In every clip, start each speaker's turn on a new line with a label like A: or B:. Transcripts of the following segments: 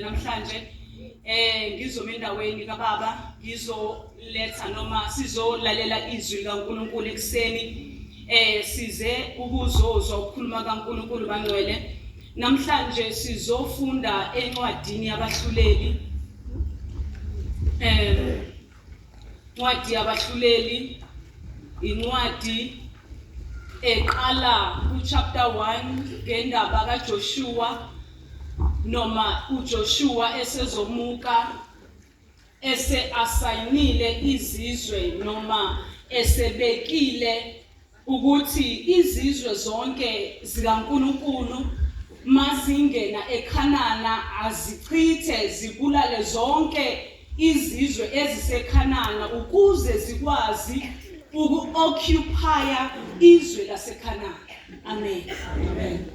A: namhlanje ngizoma endaweni kaBaba ngizoletha noma sizolalela izwi likaNkuluNkulu ekuseni size ukuzozwa ukukhuluma kaNkuluNkulu bangcwele. Namhlanje sizofunda encwadini yabahluleli. Incwadi yabahluleli incwadi eqala kuchapter 1 ngendaba kaJoshua noma uJoshua esezomuka ese asayinile izizwe noma esebekile ukuthi izizwe zonke zikaNkulunkulu mazingena eKhanana azichithe zibulale zonke izizwe eziseKhanana ukuze zikwazi uku-occupya izwe laseKhanana. Amen. Amen.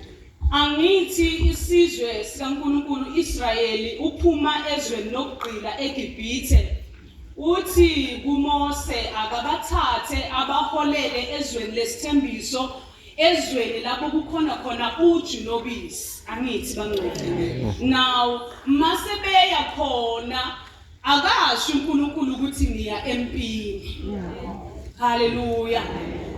A: Angithi isizwe sikaNkulunkulu Israyeli uphuma ezweni lokugqila eGibhithe Uthi kuMose akabathathe abaholele ezweni lesithembiso, ezweni lapho kukhona khona uju nobisi. Angithi bangcwele. Now mase beya khona akasho uNkulunkulu ukuthi niya empini. Haleluya.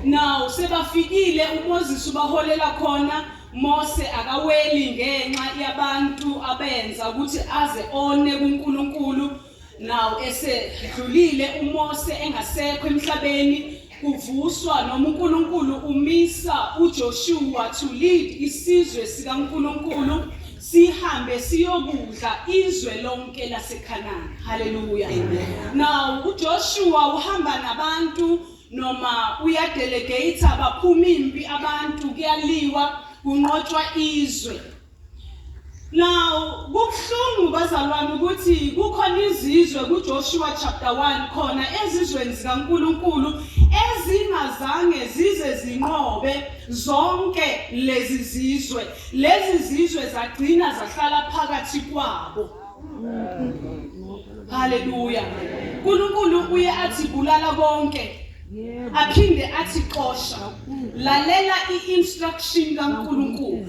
A: Now sebafikile uMoses ubaholela khona Mose akaweli ngenxa yabantu abenza ukuthi aze one kuNkulunkulu. Now esedlulile uMose engasekho emhlabeni kuvuswa noma uNkulunkulu umisa uJoshua to lead isizwe sikaNkulunkulu sihambe siyokudla izwe lonke laseKhanani. Haleluya. Now uJoshua uhamba nabantu noma uyadelegate baphuma impi abantu kuyaliwa kunqotshwa izwe. Now kubuhlungu bazalwane ukuthi kukhona izizwe kuJoshua chapter 1 khona ezizweni zikaNkuluNkulu ezingazange zize zinqobe zonke lezi zizwe. Lezi zizwe zagcina zahlala phakathi kwabo. Haleluya. uNkulunkulu uye athi bulala konke. Aphinde athi xosha. Lalela i-instruction kaNkulunkulu.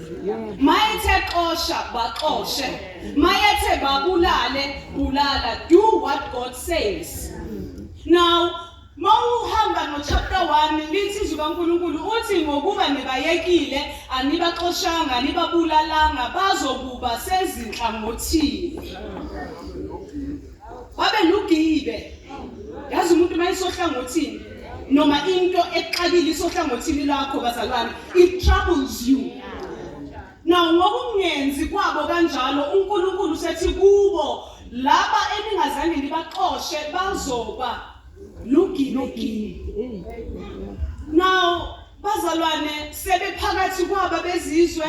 A: Mayethe xosha baxoshe. Mayethe babulale bulala. Do what God says. Now Mawuhamba no chapter 1 lithi izwi kaNkulunkulu uthi ngokuba nibayekile anibaxoshanga nibabulalanga bazokuba sezinhlangothini babe lugibe. Yazi umuntu uma esohlangothini noma into exakile isohlangothini lakho bazalwane it troubles you. Now ngokungenzi kwabo kanjalo uNkulunkulu usethi kubo laba eningazange nibaxoshe bazoba lugibe. Now bazalwane sebephakathi kwaba bezizwe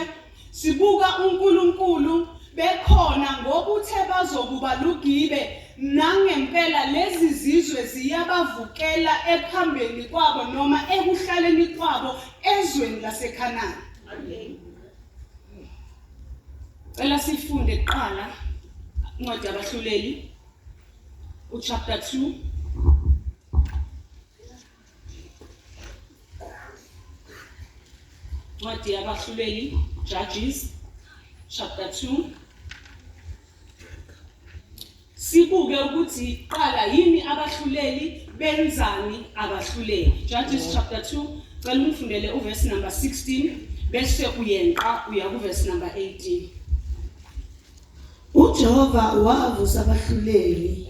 A: sibuka uNkulunkulu bekhona ngokuthe bazokuba lugibe nangempela lezi zizwe ziyabavukela ekuhambeni kwabo noma ekuhlaleni kwabo ezweni laseKhanani. Cela sifunde kuqala incwadi yabahluleli uchapter 2 Incwadi yabahluleli Judges chapter 2 Sibuke ukuthi qala yini abahluleli benzani abahluleli. Judges chapter 2 cela ungifundele uverse number 16 bese uyenqa uya kuverse number 18.
B: UJehova wavusa abahluleli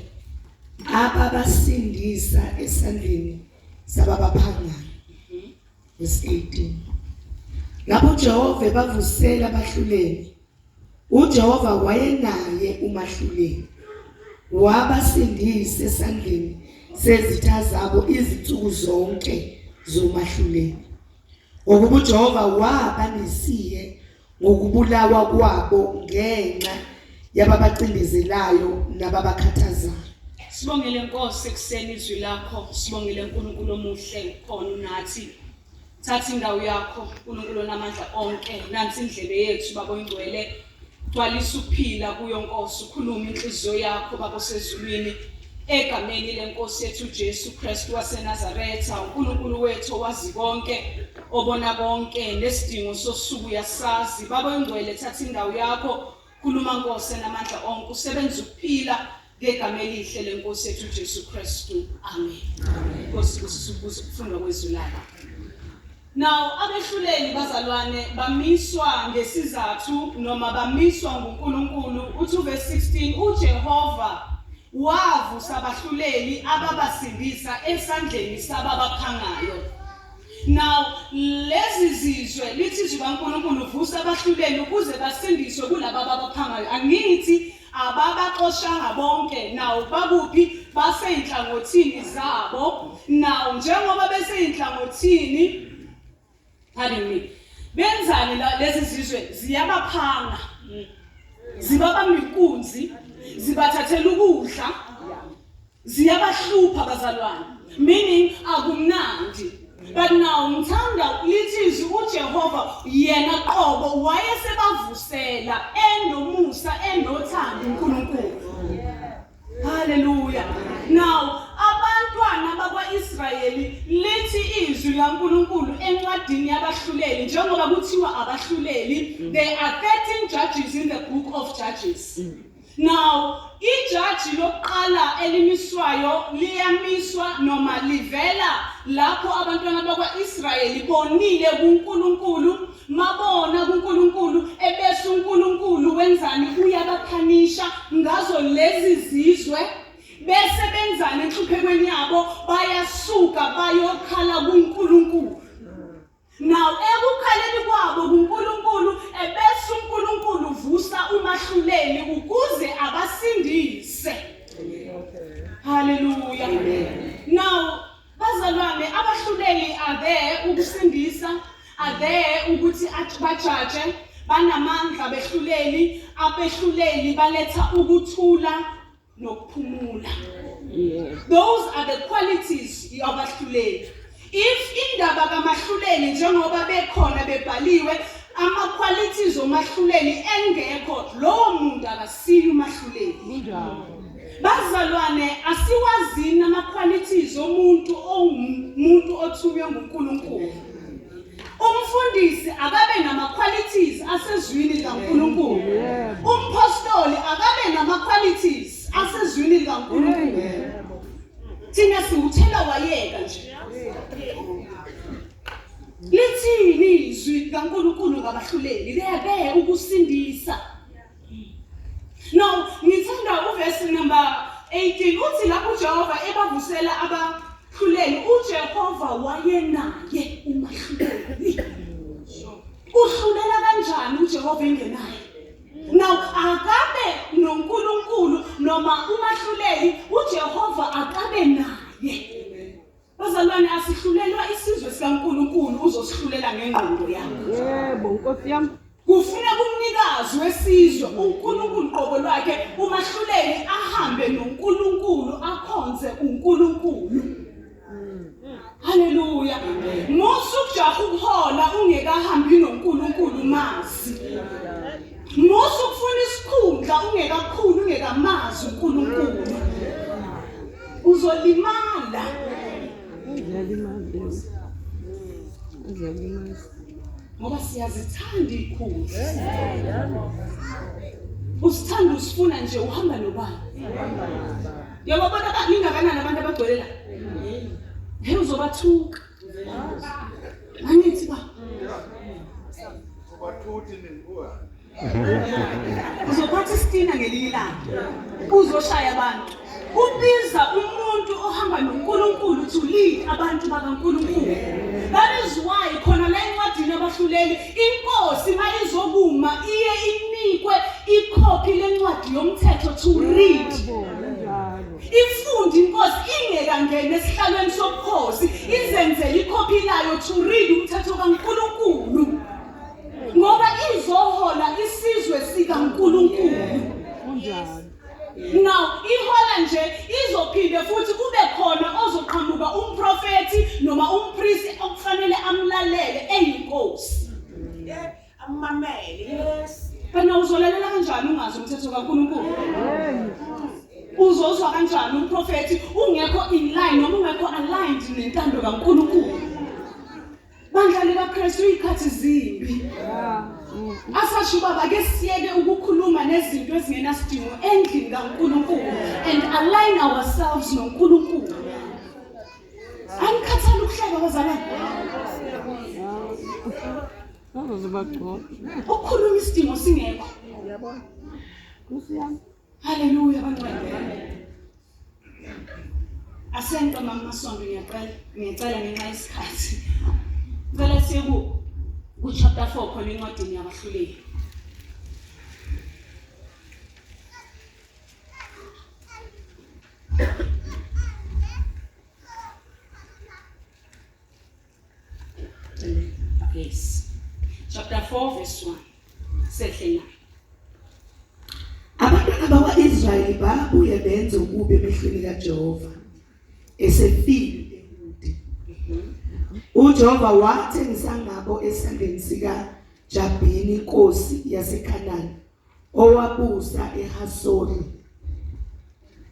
B: ababasindisa esandleni sababaphangayo. Verse 18. Lapho uJehova ebavusela abahluleli, uJehova wayenaye umahluleli. Wabasindisa esandleni sezitha zabo izinsuku zonke zomahluleli. Ngokuba uJehova waba nesihe ngokubulawa kwabo ngenxa yababacindezelayo nababakhathazayo.
A: Sibongile Nkosi ekuseni izwi lakho, sibongile uNkulunkulu omuhle khona unathi. Thatha indawo yakho uNkulunkulu onamandla onke, nansi indlebe yethu baba oyingcwele. Gcwalisa ukuphila kuyo Nkosi, ukhulume inhliziyo yakho baba osezulwini. Egameni lenkosi yethu uJesu Kristu waseNazaretha, uNkulunkulu wethu owazi konke, obona konke, nesidingo sosuku uyasazi. Baba oyingcwele, thatha indawo yakho. Khuluma Nkosi enamandla onke usebenza ukuphila ngegama elihle lenkosi yethu uJesu Kristu. Amen. Nkosi usisubuza ukufundwa kwezwi lakho. Now abehluleli bazalwane bamiswa ngesizathu noma bamiswa nguNkulunkulu uthi uverse 16 uJehova wavusa abahluleli ababasindisa esandleni sababaphangayo. Now lezi zizwe lithi izwi kaNkulunkulu vusa abahluleli ukuze basindiswe kulaba ababaphangayo. Angithi ababaxoshanga bonke now bakuphi baseyinhlangothini zabo now njengoba beseyinhlangothini pardon me benzani lezi zizwe ziyabaphanga zibabamba inkunzi zibathathela ukudla ziyabahlupha bazalwane meaning akumnandi but now ngithanda lithi izwi uJehova yena qobo wayesebavusela enomusa enothando uNkulunkulu haleluya now abantwana bakwaIsrayeli lithi izwi likaNkulunkulu encwadini yabahluleli njengoba kuthiwa abahluleli there are 13 judges in the book of judges Now, ijaji lokuqala elimiswayo liyamiswa noma livela lapho abantwana bakwa-Israyeli bonile kuNkulunkulu, mabona kuNkulunkulu, ebese uNkulunkulu wenzani? Uyabaphanisha ngazo lezi zizwe bese benzani enhluphekweni yabo? Bayasuka bayokhala kuNkulunkulu. Now ekukhaleni kwabo kuNkulunkulu ebese uNkulunkulu uvusa umahluleli ukuze abasindise. Hallelujah. Now bazalwane abahluleli are there ukusindisa, are there ukuthi bajaje, banamandla behluleli, abehluleli baletha ukuthula nokuphumula. Those are the qualities yabahluleli. If indaba kamahluleli njengoba bekhona bebhaliwe ama qualities omahluleli engekho lowo muntu akasiyo umahluleli. Bazalwane asiwazini ama qualities omuntu ongumuntu othunywe nguNkulunkulu. Umfundisi akabe nama qualities asezwini likaNkulunkulu. Umpostoli akabe nama qualities asezwini likaNkulunkulu. Thina siwuthela wayeka nje. Lithini izwi likaNkulunkulu ngabahluleli? Liyabeka ukusindisa. Now ngithanda uverse number 18 uthi lapho uJehova ebavusela abahluleli uJehova wayenaye umahluleli. Uhlulela kanjani uJehova engenaye? Now akabe noNkulunkulu noma umahluleli uJehova akabe naye. Bazalwane asihlulelwa isizwe sikaNkulunkulu uzosihlulela ngengqondo yakho.
C: Yebo, Nkosi yami.
A: Kufuna kumnikazi wesizwe uNkulunkulu qobo lwakhe umahluleli ahambe noNkulunkulu akhonze uNkulunkulu. Haleluya. Musa ukujaha ukuhola ungekahambi noNkulunkulu mazi. Musa ukufuna isikhundla ungekakhulu ungekamazi uNkulunkulu. Uzolimala. Ngoba siyazithanda ikhundla. Usithanda usifuna nje uhamba nobani? Yababona ningakanani abantu abagcwele la? Hey uzobathuka. Angithi ba.
D: Ubathuthi ninguwa.
A: Uzophatha isitina ngelinye ilanga. Uzoshaya abantu. Ubiza umuntu ohamba noNkulunkulu to lead abantu bakaNkulunkulu. That is why khona la encwadini abahluleli inkosi mayizokuma iye inikwe ikhophi lencwadi yomthetho to read. Ifunde inkosi ingekangeni esihlalweni sobukhosi izenzele ikhophi layo to read umthetho kaNkulunkulu. Ngoba izohola isizwe sikaNkulunkulu.
C: Kunjalo.
A: Now ihola nje izophinde futhi kube khona ozoqhamuka umprofethi noma umpristi okufanele amlalele eyinkosi.
E: Amamele. Yes.
A: Wena uzolalela kanjani ungazi umthetho kaNkulunkulu? Uzozwa kanjani umprofethi ungekho in line noma ungekho aligned nentando kaNkulunkulu? Bandla likaKristu izikhathi zimbi. Asasho ubaba ke siyeke ukukhuluma nezinto ezingenasidingo endlini kaNkulunkulu and align ourselves noNkulunkulu. Angikhathali ukuhleba bazalwane. Ukukhuluma isidingo singekho. Haleluya bangcwele. Asenqe mama Masondo ngiyacela ngiyacela ngenxa yesikhathi. Ngicela siye ku ku chapter 4 khona encwadini yabahluleli. Yes. Chapter 4 verse 1. Sehle na.
B: Abantwana bakwa-Israyeli babuye benza okubi emehlweni kaJehova esefile Ehudi. UJehova wathengisa ngabo esandleni sikaJabhini inkosi yaseKhanani owabusa eHasori.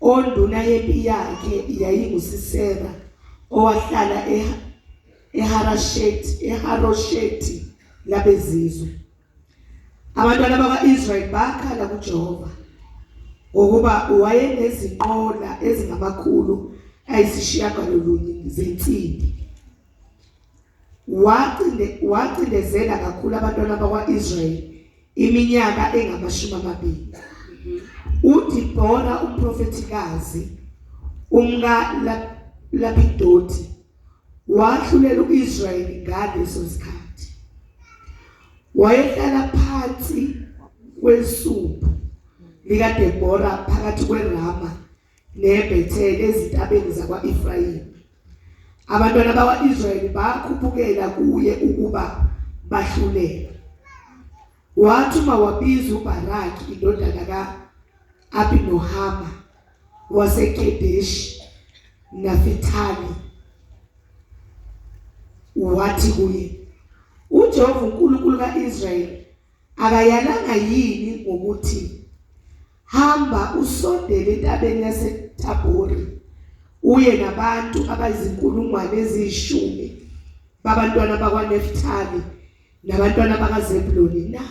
B: Onduna yempi yakhe yayinguSisera owahlala eHarasheti eHarosheti labezizwe. Abantwana bakwa-Israyeli bakhala kuJehova ngokuba wayenezinqola ezingamakhulu ayisishiyagalolunye zensimbi. Wacinde wacindezela kakhulu abantwana bakwa-Israyeli iminyaka engamashumi amabili. UDibora umprofethikazi umka Lapidoti wahlulela uIsrayeli ngaleso sikhathi. Wayehlala phansi kwesumbu likaDebora phakathi kweRama neBethel ezintabeni zakwa-Efrayimi. Abantwana bakwa-Israyeli bakhuphukela kuye ukuba bahlulelwe. Wathuma wabiza uBharaki indodana ka-Abinohama waseKedeshi Nafitali wathi kuye, uJehova uNkulunkulu ka-Israyeli akayalanga yini ngokuthi hamba usondele entabeni yaseThabori uye nabantu abayizinkulungwane eziyishumi babantwana bakwaNeftali nabantwana bakaZebuloni na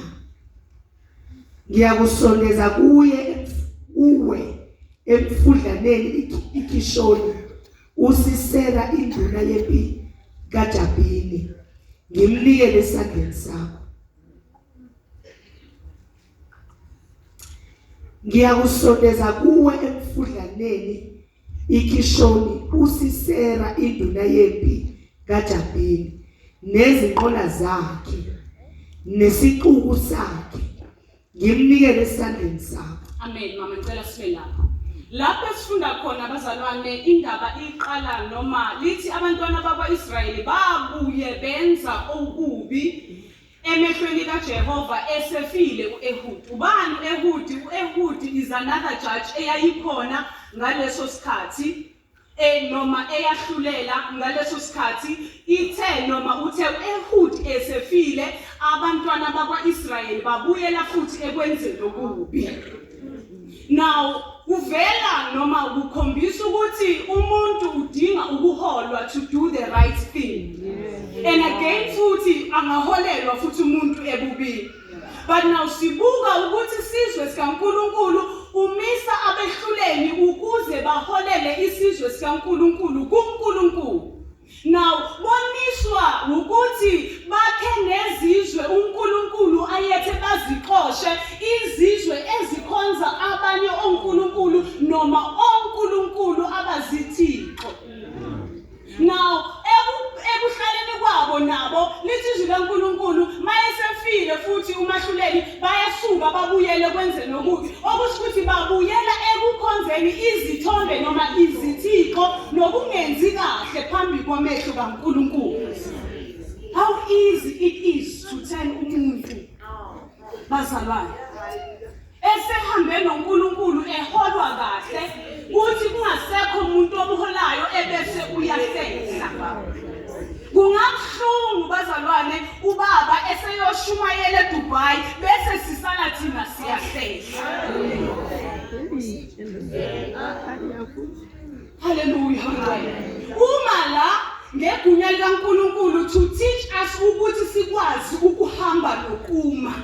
B: ngiyakusondeza kuye kuwe emfudlaneni iKishoni uSisera induna yempi kaJabini ngimnikele esandleni sakho Ngiyakusondeza kuwe emfudlaneni iKishoni uSisera induna yempi kaJabini nezinqola zakhe nesixuku sakhe ngimnikele esandleni sakho.
A: Amen mama ngicela sibe lapho. Lapho esifunda khona bazalwane indaba iqala noma lithi abantwana bakwa-Israyeli babuye benza okubi Emehlweni kaJehova esefile u-Ehudi. Ubani u-Ehudi? U-Ehudi is another judge eyayikhona ngaleso sikhathi e noma eyahlulela ngaleso sikhathi ithe noma uthe u-Ehudi esefile abantwana bakwa-Israyeli babuyela futhi ekwenzeni okubi. Now kuvela noma kukhombisa ukuthi umuntu udinga ukuholwa to do the right thing. And again futhi angaholelwa futhi umuntu ebubini. But now sibuka ukuthi isizwe sikaNkuluNkulu umisa abehluleli ukuze baholele isizwe sikaNkuluNkulu kuNkulunkulu. Now boniswa wukuthi bakhe nezizwe uNkulunkulu ayethe bazixoshe izizwe ezikhonza abanye onkulunkulu noma onkulunkulu abazithixo. Now ekuhlaleni kwabo nabo lithi izwi kaNkulunkulu mayesefile futhi umahluleli bayasuka babuyele kwenzeni okubi okusho ukuthi babuyela ekukhonzeni izithombe noma izithixo nokungenzi kahle phambi kwamehlo kaNkulunkulu. How easy it is to tell umuntu bazalwane esehambe noNkulunkulu eholwa kahle kuthi kungasekho umuntu obuholayo ebese uyahlehla Kungabuhlungu bazalwane ubaba eseyoshumayela eDubai bese sisala thina siyahlehla. Haleluya. Uma la ngegunya likaNkulunkulu to teach us ukuthi sikwazi ukuhamba nokuma.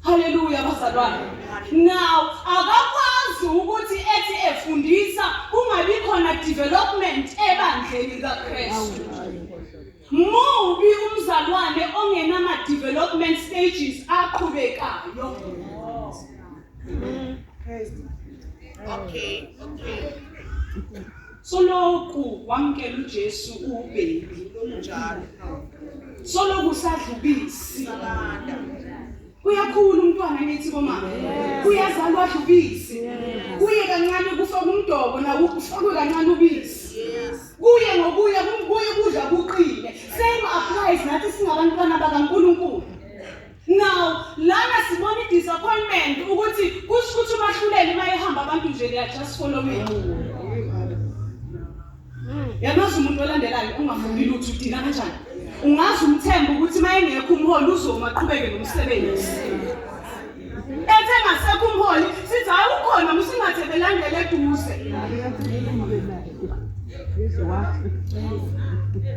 A: Haleluya bazalwane. Now akakwazi ukuthi ethi efundisa kungabi khona development ebandleni likaKristu. Mubi umzalwane ongenama development stages aqhubekayo.
E: Okay, okay.
A: Soloku wamkela uJesu ubaby.
E: Kunjalo.
A: Soloku usadlubisi.
E: Sabanda.
A: Uyakhula umntwana ngithi bomama. Uyazalwa adlubisi. Kuye kancane kufaka umdoko nawo kufakwe kancane ubisi.
E: Yes.
A: Kuye ngokuya kuye kudla kuqine. Same applies nathi singabantwana bakaNkuluNkulu. Now lana sibona i-disappointment ukuthi kusho ukuthi umahluleli uma ehamba abantu nje they are just following. Yamazi umuntu olandelayo ungafundi lutho udina kanjani? Ungaze umthembe ukuthi uma engekho umholi uzoma aqhubeke nomsebenzi. Ethe ngasekho umholi sithi hayi ukhona musingathe belandele eduze.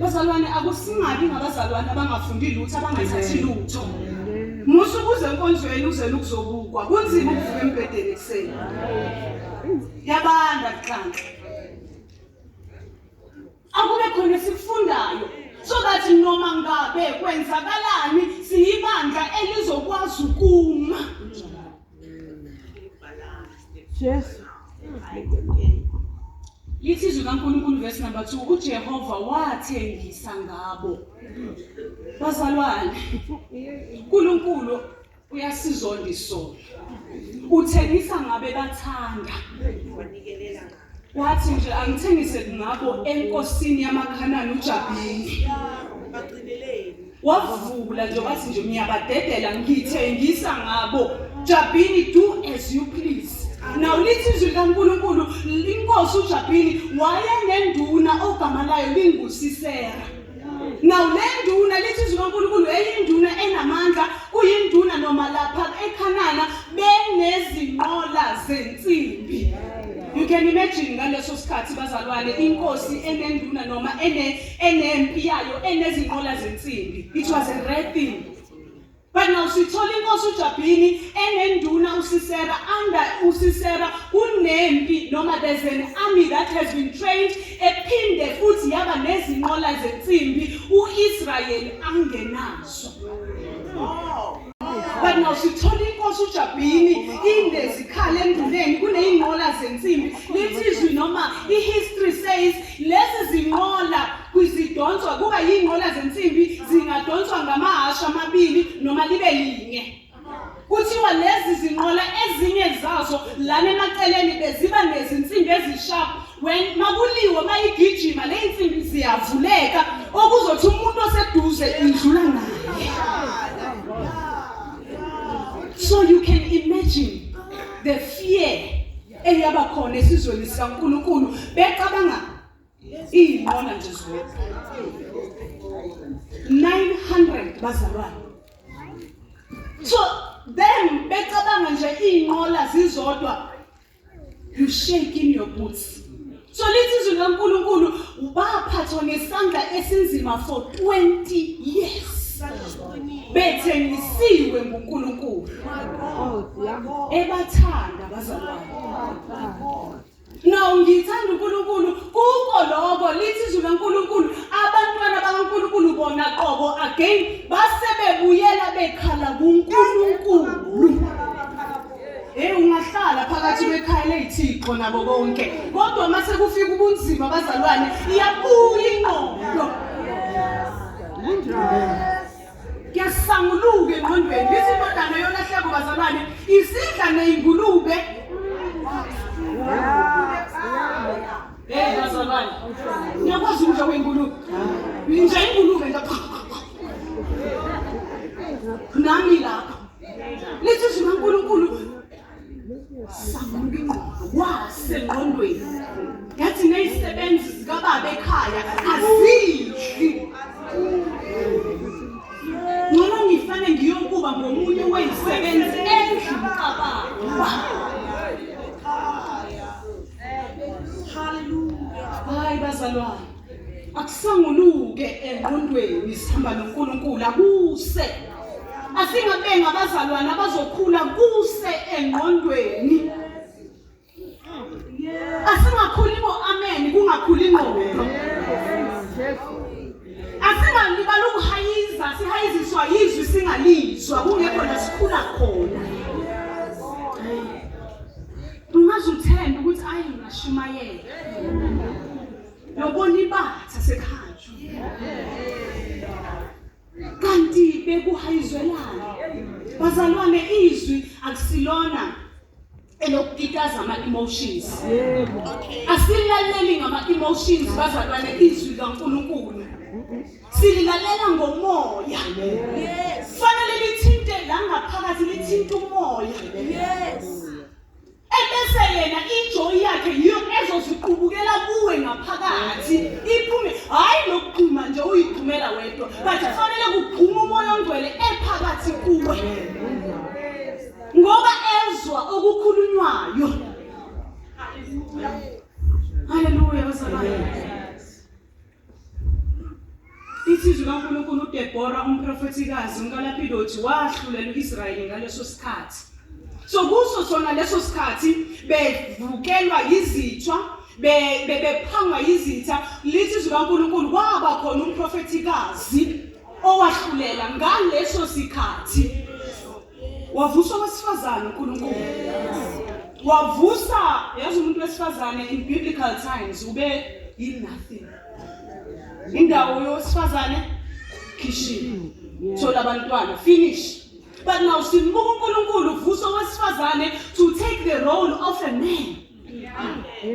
A: Bazalwane akusingabi ngabazalwane abangafundi lutho abangathathi lutho. Musa ukuze enkonzweni uzele ukuzobukwa kunzima ukuvuka embhedeni ekuseni. Yabanda kuhlanhla. Akube khona esikufundayo so that noma ngabe kwenzakalani siyibandla elizokwazi ukuma.
C: Jesu.
A: Lithi izwi kaNkulunkulu verse number 2 uJehova wathengisa ngabo. Bazalwane, uNkulunkulu uyasizonda isono. Uthengisa ngabe bathanda.
E: Wanikelela ngabo.
A: Wathi nje angithengise ngabo enkosini yamaKhanani uJabini.
E: Bagcineleni.
A: Wavula nje wathi nje ngiyabadedela ngithengisa ngabo. Jabini do as you please. Now lithi izwi likaNkulunkulu inkosi uJabini wayenenduna ogama layo linguSisera. Now le nduna lithi izwi likaNkulunkulu eyinduna enamandla kuyinduna noma lapha eKhanana benezinqola zensimbi. You can imagine ngaleso sikhathi bazalwane inkosi enenduna noma ene enempi yayo enezinqola zensimbi. It was a rare thing. But now sithola inkosi uJabini enenduna uSisera under uSisera kunempi noma there's an army that has been trained ephinde futhi yaba nezinqola zensimbi uIsrayeli angenazo. But now sithola inkosi uJabini inezikhali enduneni kuneyinqola zensimbi lithi izwi noma ihistory says lezi zinqola kuzidonswa kuba yinqola zensimbi zingadonswa ngamahhashi amabili noma libe linye. Kuthiwa lezi zinqola ezinye zazo lana emaceleni beziba nezinsimbi ezisharp when makuliwe mayigijima le insimbi ziyavuleka okuzothi umuntu oseduze indlula naye. So you can imagine the fear eyaba khona esizweni sikaNkulunkulu becabanga iyinqola nje zodwa 900 bazalwane. So them becabanga nje iyinqola zizodwa, you shake in your boots. So lithi izwi likaNkulunkulu baphathwa ngesandla esinzima for 20 years bethengisiwe nguNkulunkulu ebathanda bazalwane. Now ngithanda uNkulunkulu kuko lokho lithi izwi likaNkulunkulu abantwana bakaNkulunkulu bona qobo again basebebuyela bekhala kuNkulunkulu. Hey ungahlala phakathi kwekhaya lezithixo nabo bonke kodwa uma sekufika ubunzima bazalwane iyabuya ingqondo. Kuyasanguluka engqondweni lithi indodana yolahleko bazalwane isidla neyingulube. Hey bazalwane ngiyakwazi ukudla kwengulube nje ingulube nje nami lapho lithi izwi kaNkulunkulu sanguluka ingqondo kwasengqondweni yathi nezisebenzi zikababa ekhaya azidli ngcono ngifane ngiyokuba ngomunye wezisebenzi endlini kababa. Hayi bazalwane. Akusanguluke engqondweni sihamba noNkulunkulu akuse. Asingabe ngabazalwane abazokhula kuse engqondweni. Asingakhuli ngo-amen kungakhuli ingqondo. Asingalibali ukuhayiza sihayiziswa yizwi singalizwa kungekho la sikhula khona. Ungaze uthembe ukuthi ayi ngashumayela. Yobona ibatha sekuhanjwa. Kanti bekuhayizwelana. Bazalwane izwi akusilona elokukitaza ama-emotions.
C: Yebo.
A: Asilaleli ngama-emotions bazalwane izwi likaNkulunkulu. Sililalela ngomoya.
E: Yes.
A: Fanele lithinte la ngaphakathi lithinte umoya.
E: Yes.
A: Ebese yena ijoy yakhe yiyo ezoziqubukela kuwe ngaphakathi iphume hayi lokugxuma nje uyigxumela wedwa but kufanele kugxume umoya ongcwele ephakathi kuwe ngoba ezwa okukhulunywayo. Haleluya bazalwane. Ithi izwi kaNkulunkulu uDebora umprofethikazi umkaLapidothi wahlulela uIsrayeli ngaleso sikhathi. So kuso sona leso sikhathi bevukelwa yizithwa bephangwa yizitha lithi izwi kaNkulunkulu kwaba khona umprofethikazi owahlulela ngaleso sikhathi. Wavusa owesifazane uNkulunkulu. Wavusa yazi umuntu wesifazane in biblical times ube yi nothing. Indawo yowesifazane khishini. Thola abantwana finish. But now simbuka uNkulunkulu uvusa owesifazane to take the role of a man.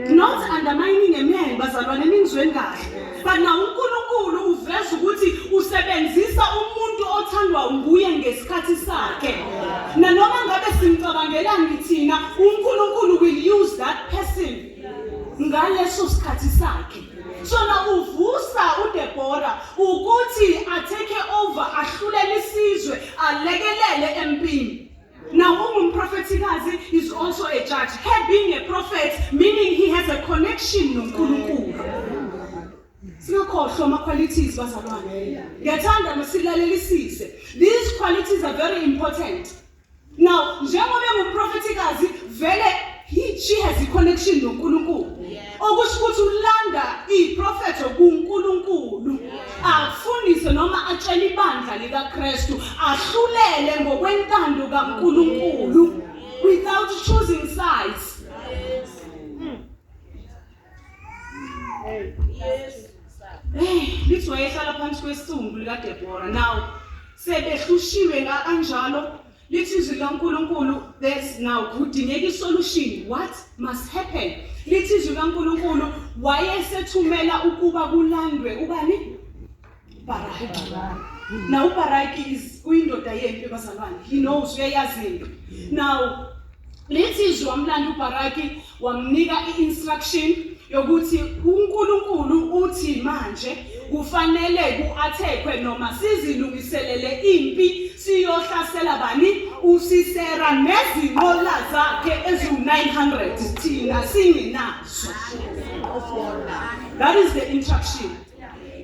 A: Not undermining a man bazalwane ningizweni kahle. But now uNkulunkulu uveza ukuthi usebenzisa umuntu othandwa nguye ngesikhathi sakhe. Nanoma ngabe simcabangelani thina uNkulunkulu will use that person ngaleso sikhathi sakhe. So now uvusa uDebora ukuthi atake over ahlulele isizwe alekelele empini. Now ungumprofethikazi is also a judge. Her being a prophet meaning he has a connection noNkulunkulu. Singakhohlwa ama qualities bazalwane. Ngiyathanda masilalelisise. These qualities are very important. Now njengoba engumprofethikazi vele he she has a connection noNkulunkulu. Okusho ukuthi ulanda iprofetho kuNkulunkulu. Afundise noma atshele ibandla likaKristu ahlulele ngokwentando kaNkulunkulu without choosing sides. Hey, lithi wayehlala phansi kwesungu likaDebora. Now sebehlushiwe kanjalo lithi izwi likaNkulunkulu there's now kudingeka isolution what must happen lithi izwi likaNkulunkulu wayesethumela ukuba kulandwe ubani Baraki now uBaraki is uyindoda yempi bazalwane he knows uyayazi into now lithi izwi wamlanda uBaraki wamnika i-instruction yokuthi uNkulunkulu uthi manje kufanele ku-athekwe noma sizilungiselele impi siyohlasela bani uSisera nezinqola zakhe eziwu-900 thina singenazo. That is the instruction.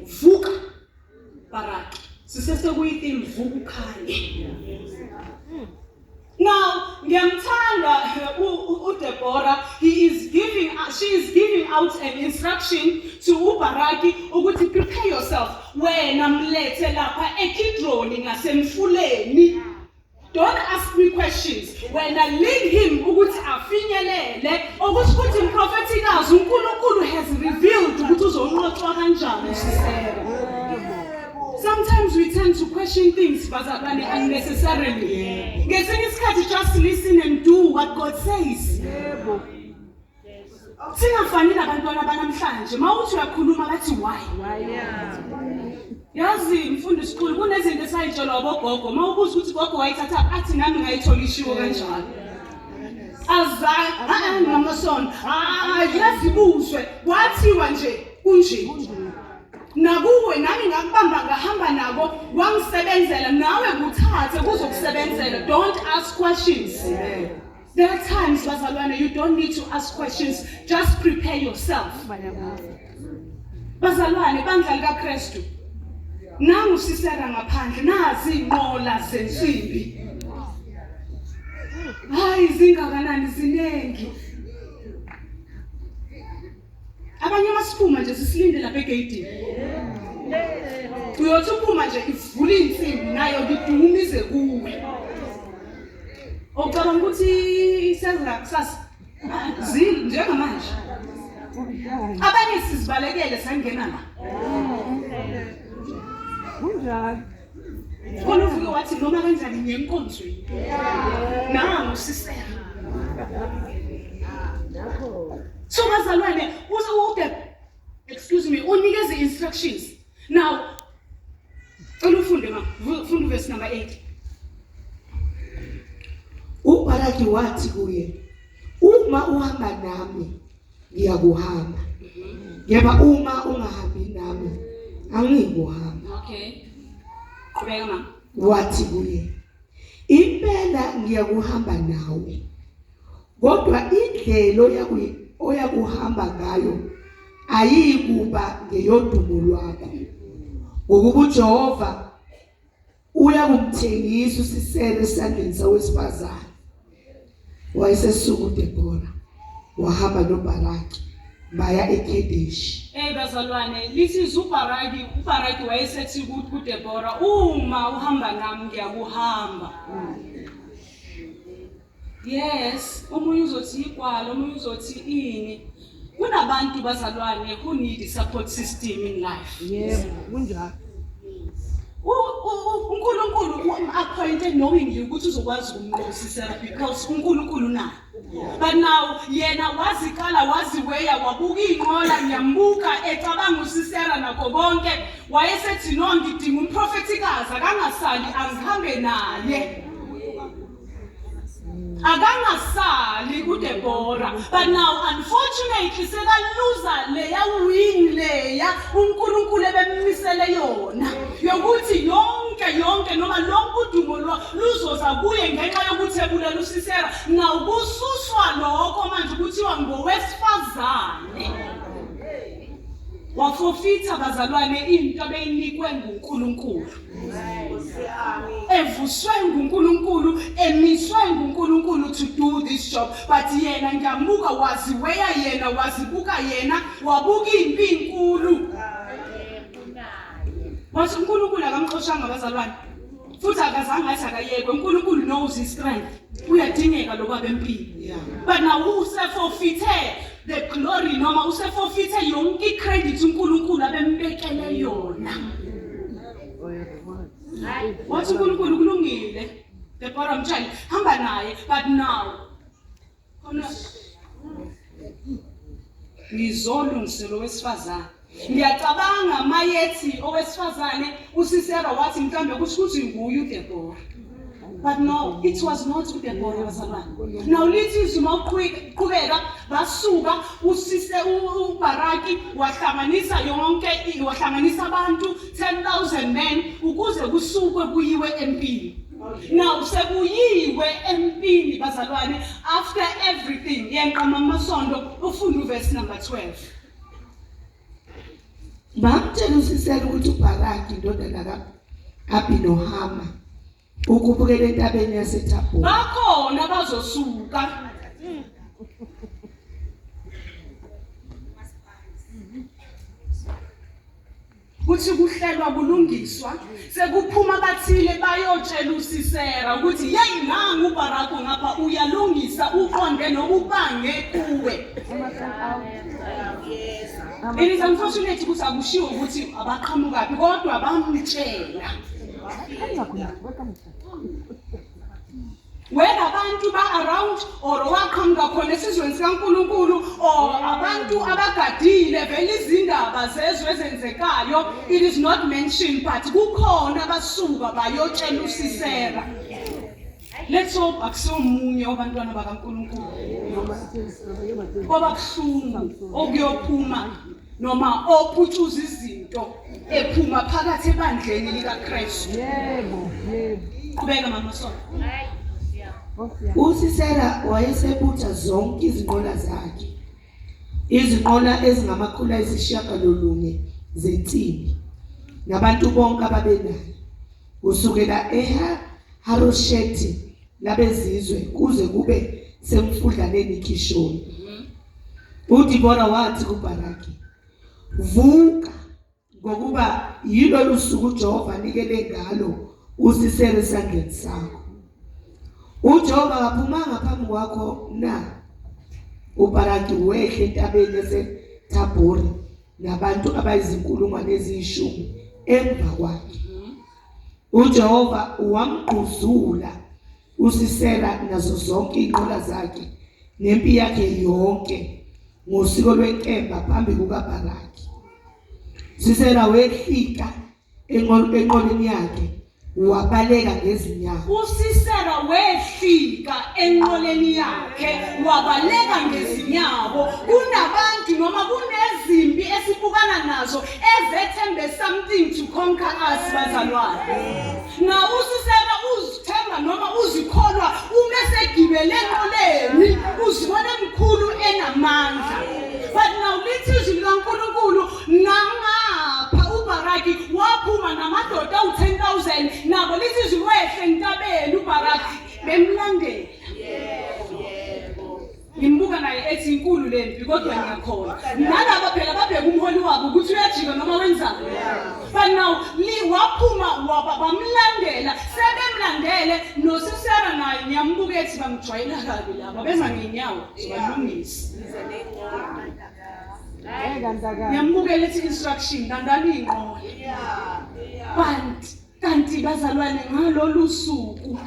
A: Vuka Baraki. Sisesekuyi-theme vuka ukhanye. Now, ngiyamthanda uDeborah, he is giving she is giving out an instruction to uBaraki ukuthi prepare yourself. Wena mlethe lapha eKidroni ngasemfuleni. Don't ask me questions. Wena lead him ukuthi afinyelele okusho ukuthi mprofethikazi uNkulunkulu has revealed ukuthi uzonqotshwa kanjani uSisera. Sometimes we tend to question things bazalwane unnecessarily. Ngesinye isikhathi just listen and do what God says.
C: Yebo.
A: Singafani nabantwana banamhlanje. Mawuthi uyakhuluma bathi why? Yazi mfundisi sikhulu kunezinto esayitshelwa abogogo. Mawubuza ukuthi gogo wayithatha athi nami ngayithola ishiwo kanjalo. Azange ngamasono. Ah, yazibuzwe kwathiwa nje kunje. Nakuwe nami ngakubamba ngahamba nako wangisebenzela nawe kuthathe kuzokusebenzela. Don't ask questions. There are times bazalwane you don't need to ask questions just prepare yourself. Bazalwane bandla likaKristu. Nangu Sisera ngaphandle nazi inqola zensimbi. Hayi zingakanani ziningi. Abanye masiphuma nje sisilinde lapha egeyidini. Uyothi uphuma nje ivula insimbi nayo ngidumize kuwe. Ucabanga ukuthi iseza kusasa zil njengamanje. Abanye sizibalekele sangena la.
C: Kunjalo.
A: Khona uvuke wathi noma kanjani ngiyenkonzweni. Nangu Sisera. So bazalwane uze ude excuse me unikeze instructions. Now cela ufunde ma funda verse number 8.
B: UBharaki wathi kuye, uma uhamba nami ngiyakuhamba, kepha uma ungahambi nami angiyikuhamba.
A: Okay. Qhubeka ma.
B: Wathi kuye, impela ngiyakuhamba nawe, kodwa indlela oyakuhamba ngayo ayiyikuba ngeyodumo lwakho, ngokuba uJehova uyakumthengisa uSisera esandleni sowesifazane. Wayesesuka uDebora wahamba noBharaki baya eKedeshi.
A: Hey bazalwane, lithi uBharaki, uBharaki wayesethi kuDebora, uma uhamba nami ngiyakuhamba. Yes, omunye uzothi igwala, omunye uzothi ini. Kunabantu bazalwane who need a support system in life.
C: Yebo, kunjalo.
A: uNkulunkulu um-appointe knowingly ukuthi uzokwazi ukumnqoba uSisera because uNkulunkulu unaye. But now yena wazikala waziweya wabuka iy'nqola ngiyambuka ecabanga uSisera nakho konke wayesethi no ngidinga umprofethikazi akangasali angihambe naye. Akangasali uDebora but now unfortunately sekaluza leya wing leya uNkulunkulu ebemmisele yona yokuthi yonke yonke noma lonke udumo luzoza kuye ngenxa yokuthi ebulela uSisera. Now kususwa lokho manje kuthiwa ngowesifazane wafofitha bazalwane into abeyinikwe nguNkulunkulu, evuswe nguNkulunkulu, emiswe nguNkulunkulu to do this job. But yena ngiyamuka waziweya yena, wazibuka yena, wabuka impi inkulu. Wathi uNkulunkulu akamxoshanga abazalwane, futhi akazange athi akayekwe. uNkulunkulu knows his strength, uyadingeka lo baba empini. But now useforfeite the glory noma useforfeite yonke i-credit uNkulunkulu abembekele yona. Wathi uNkulunkulu kulungile, Deborah mtshele hamba naye, but now khona ngizolungisela owesifazane. Ngiyacabanga mayethi owesifazane uSisera wathi mhlambe kusho ukuthi nguye uDeborah. But no, it was not uDeborah bazalwane. Now lithi izwi mawuqhubeka basuka usise uBaraki wahlanganisa yonke wahlanganisa abantu 10,000 men ukuze kusukwe kuyiwe empini. Now sekuyiwe empini bazalwane after everything yenqama amasondo ufunda uverse number 12.
B: Bamtshela uSisera ukuthi uBharaki indodana ka-Abinohama ukhuphukela entabeni yaseThabhori.
A: Bakhona bazosuka. Kuthi kuhlelwa kulungiswa sekuphuma bathile bayotshela uSisera ukuthi yeyi nangu uBaraki ngapha uyalungisa uqonde nokubange kuwe. It is unfortunate ukuthi akushiwo ukuthi abaqhamukaphi kodwa bamtshela. Whether abantu ba-around or waqhamuka khona esizweni sikaNkulunkulu or abantu abagadile vele izindaba zezwe ezenzekayo, it is not mentioned, but kukhona abasuka bayotshela uSisera. Let's hope akusiwomunye wabantwana bakaNkulunkulu kwababuhlungu okuyophuma noma ophutshuza izinto ephuma phakathi ebandleni likaKristu.
C: Yebo, yebo.
A: Qhubeka mama Sona.
B: USisera wayesebutha zonke izinqola zakhe. Izinqola ezingamakhulu ayisishiyagalolunye zensimbi nabantu bonke ababenayo kusukela eHaroshethi labezizwe kuze kube semfudlaneni iKishoni. UDibora wathi kuBharaki, Vuka ngokuba yilolu suku uJehova anikele ngalo uSisera esandleni sakho. UJehova akaphumanga phambi kwakho na? UBharaki wehla entabeni yaseThabhori nabantu abayizinkulungwane eziyishumi emva kwakhe. UJehova wamgquzula uSisera nazo zonke izinqola zakhe nempi yakhe yonke ngosiko lwenkemba phambi kukaBharaki. Sisera wehlika enqoleni yakhe wabaleka ngezinyawo.
A: USisera wehlika enqoleni yakhe wabaleka ngezinyawo. Kunabantu noma kunezimpi esibukana nazo ezethembe something to conquer us bazalwane. Na uSisera uzithemba noma uzikholwa uma esegibele enqoleni uzibona emkhulu enamandla. But now lithi izwi likaNkulunkulu nangapha uBaraki waphuma namadoda awu-10,000 nabo lithi izwi wehle entabeni uBaraki bemlandela. Ngimbuka naye ethi inkulu le mpi kodwa ngiyakhona. Nalaba phela babheka umholi wabo ukuthi uyajika noma wenzani. But now li waphuma waba bamlandela sebemlandele noSisera naye ngiyambuka ethi bangijwayela kabi laba beza ngenyawo zobalungisa. Ngiyambukela ethi instruction landani inqola. But Kanti bazalwane ngalolu suku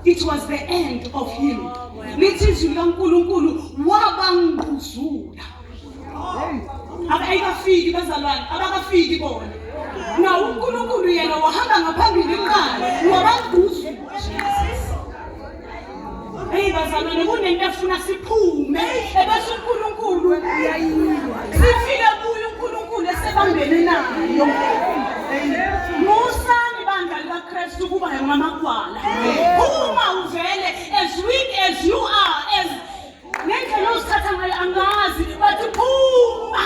A: it was the end of him. Lithi izwi likaNkulunkulu wabangquzula. Abayikafiki bazalwane, abakafiki bona. Na uNkulunkulu yena wahamba ngaphambili kuqala wabangquzula. Hey bazalwane kunento efuna siphume ebese uNkulunkulu uyayilwa. Sifike kuye uNkulunkulu esebambene nayo. Musani bandla likaKristu kuba ngamagwala. Phuma uvele as weak as you are as ngendlela ozithatha ngayo angazi but phuma.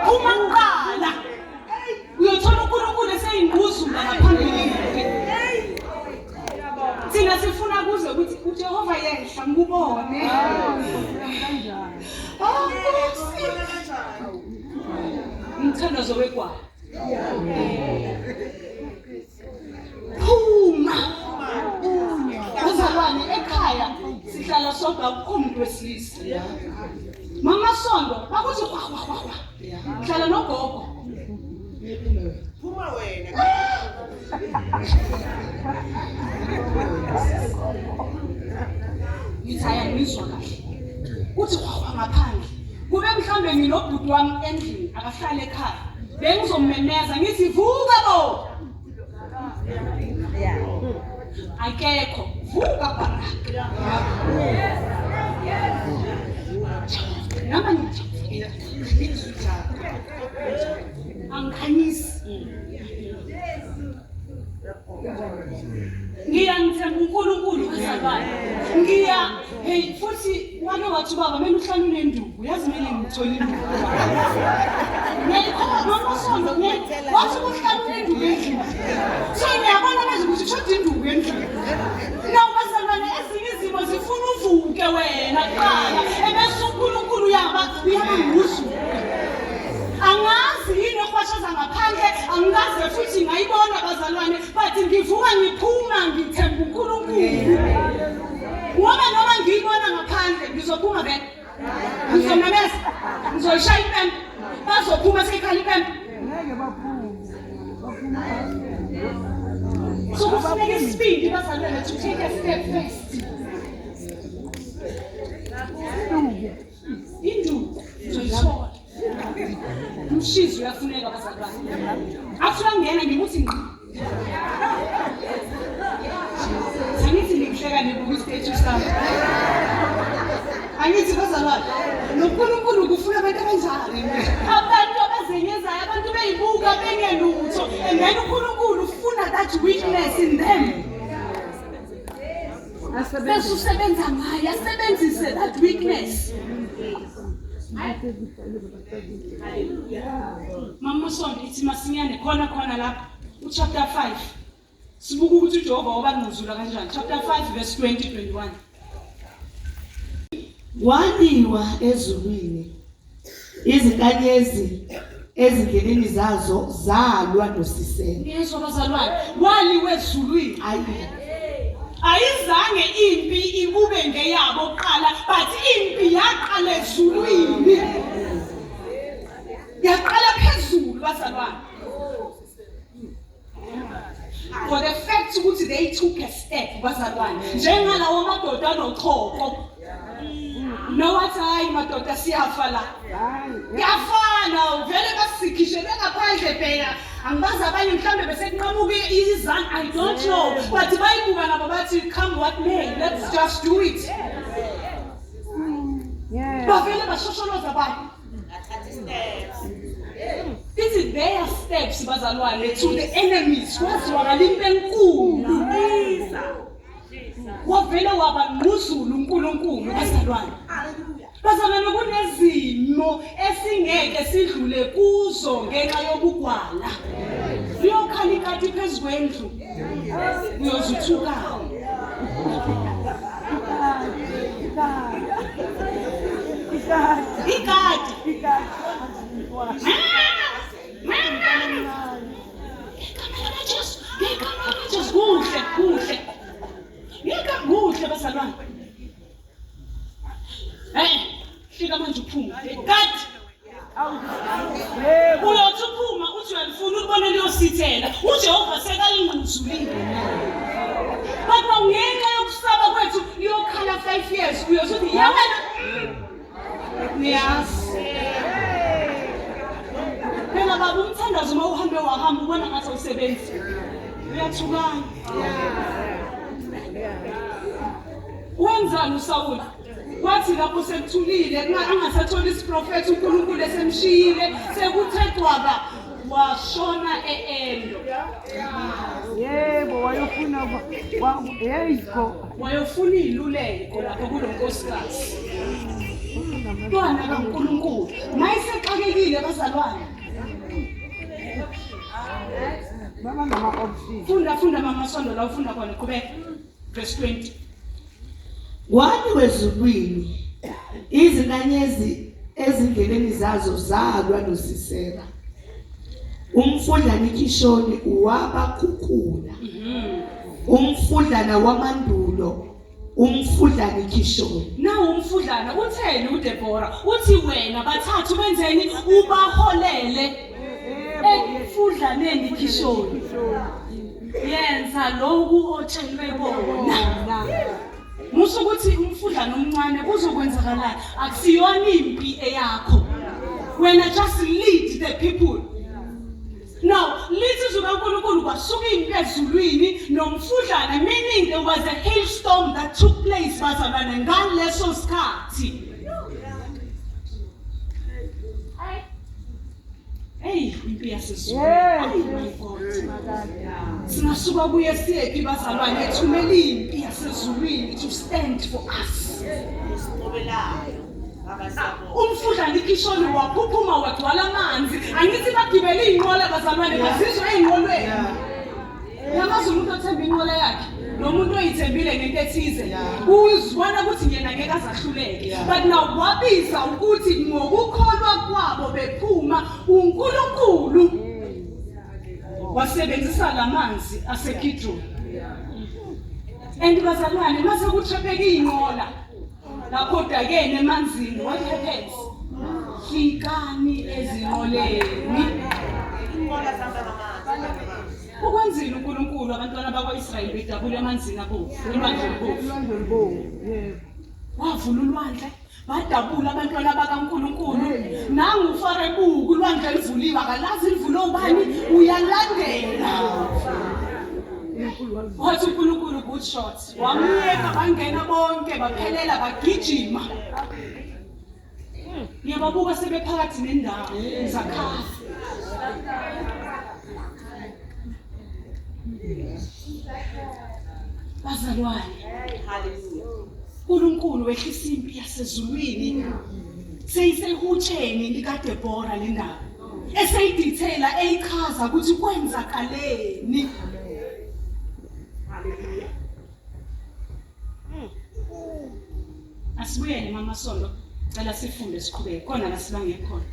A: Phuma kuqala. Uyothola uNkulunkulu eseyingquzula ngaphambili. Thina sifuna kuze ukuthi uJehova yehla ngikubone. Oh Nkosi. Umthandazo wegwala. Phuma. Bazalwane ekhaya sihlala sodwa akukho umuntu wesilisa. Mama Sondo bakuthi kwa kwa kwa kwa. Hlala nogogo.
E: Phuma wena.
A: Ngithi ayangizwa kahle. Kuthi kwa kwa ngaphandle. Kube mhlambe nginobhuti wami endlini akahlale ekhaya. Bengizomemeza ngithi vuka bo. Akekho. Vuka Baraka. Noma ngithi angikhanyisi. Ngiyangithemba uNkulunkulu bazalwane. Ngiya hey futhi wake wathi ubaba kumele uhlale unenduku yazi kumele ngithole induku. Ngiyayikholwa noma usonto wathi kuhlale unenduku endlini. So ngiyabona manje ukuthi kushoda induku endlini. Nawu bazalwane ezinye izimo zifuna uvuke wena kuqala ebese uNkulunkulu uyaba uyaba nguzuka. Angazi yini okwashaza ngaphandle angikaze futhi ngayibona bazalwane but ngivuka ngiphuma ngithemba uNkulunkulu. Ngoba noma ngiyibona ngaphandle ngizophuma vele. Ngizomemeza. Ngizoyishaya impempe. Bazophuma seyikhala impempe.
C: Ngeke baphume. Baphuma.
A: So kufuneka isibindi bazalwane to take a step first. Induku uzoyithola. Umshizi uyafuneka bazalwane. Afuna ngena ngimuthi ngqi. Angithi ngihleka nibuka isiteshi sami. Angithi bazalwane, noNkulunkulu kufuna abantu abanjani? Abantu abazenyezayo, abantu beyibuka bengelutho. And then uNkulunkulu ufuna that weakness in them. Bese usebenza ngaye, asebenzise that weakness. Mama Sonto ithi masinyane khona khona lapha uchapter 5. Sibuka ukuthi uJehova wabangquzula kanjani. Chapter 5 verse 20 21.
B: Waliwa ezulwini izinkanyezi ezindleleni zazo zalwa noSisera.
A: Ngiyezwa bazalwane, waliwa ezulwini.
B: Ayi.
A: Ayizange impi ikube ngeyabo kuqala, but impi yaqala ezulwini. Yaqala phezulu bazalwane. For the fact ukuthi they took a step bazalwane, njengalawo madoda anochoko. Nowathi hayi madoda siyafa la. Kuyafana vele basikhishele ngaphandle bheka angibazi abanye mhlawumbe bese kunqamuka izandla I don't know but bayibuka nabo bathi come what may let's just do it. Bavele bashosholoza bani. This is their steps bazalwane to the enemies kwazwakala into enkulu. Wavele waba ngquzulu uNkulunkulu bazalwane. Bazalwane kunezimo esingeke sidlule kuzo ngenxa yobugwala. Liyokhala ikati phezu kwendlu. Uyozuthuka. Ikati. Igama likaJesu, igama likaJesu kuhle, kuhle. Ngeke kuhle bazalwane. Eh, fika manje uphume. Kati. Uyothi uphuma uthi uyalifuna ukubona liyosithela. UJehova sekalingquzulile. Kodwa ngenxa yokusaba kwethu liyokhala 5 years uyothi yabona niyazi. Phela baba umthandazo uma uhambe wahamba ubona ngathi awusebenzi. Uyathukana. Wenzani uSawula? Kwathi lapho sekuthulile angasatholi isiprofethi uNkulunkulu esemshiyile sekuthe cwaba washona e-Endo.
C: Yebo wayofuna hey go
A: wayofuna iluleko lapho kulo nkosikazi. Mntwana kaNkulunkulu mayesexakekile bazalwane.
C: Baba ngama options.
A: Funda funda mama Sondo la ufunda khona qhubeka. Verse 20.
B: Wani wezulwini izinkanyezi ezindleleni zazo zalwa noSisera. Umfudlana iKishoni wabakhukhula. Umfudlana wamandulo umfudlana iKishoni.
A: Nawu umfudlana utheni uDebora? Uthi wena bathathu benzeni ubaholele emfudlaneni iKishoni. Yenza lokhu otshelwe bona. Musa ukuthi umfudlana omncane kuzokwenzakalani akusiyona impi eyakho. Wena just lead the people. Now, lithi izwi kaNkulunkulu kwasuka impi ezulwini nomfudlana meaning there was a hailstorm that took place bazalwane ngaleso sikhathi. Hey, impi yasezulwini. Ay, my God. Singasuka kuye siyephi bazalwane ethumela impi yasezulwini to stand for us. Umfudlana iKishoni waphuphuma wagcwala amanzi. Angithi bagibele iy'nqola bazalwane bazizwe ey'nqolweni. Uyamazi umuntu othemba inqola yakhe nomuntu oyithembile ngento ethize uzibona ukuthi yena ngeke azahluleke but now wabiza ukuthi ngokukholwa kwabo bephuma uNkulunkulu wasebenzisa lamanzi aseKidron and bazalwane mase kuthrepheka iy'nqola lapho odakeni emanzini what happens hlikani ezinqoleni ukwenzile uNkulunkulu abantwana bakwa-Israyeli bedabula emanzini abovu elwandle olubovu wavula ulwandle badabula abantwana bakaNkulunkulu nangu uFaro ebuka ulwandle luvuliwe akalazi livulwe ubani uyalandela wathi uNkulunkulu good shot wamyeka bangena bonke baphelela bagijima ngiyababuka sebephakathi nendawo zakhala Bazalwane. Hallelujah. uNkulunkulu wehlisa impi yasezulwini. Seyisehutsheni likaDebora le ndaba. Eseyidetaila eyichaza ukuthi kwenzakaleni. Hallelujah. Asibuyele mama Sondo. Cela sifunde siqhubeke khona la sibange khona.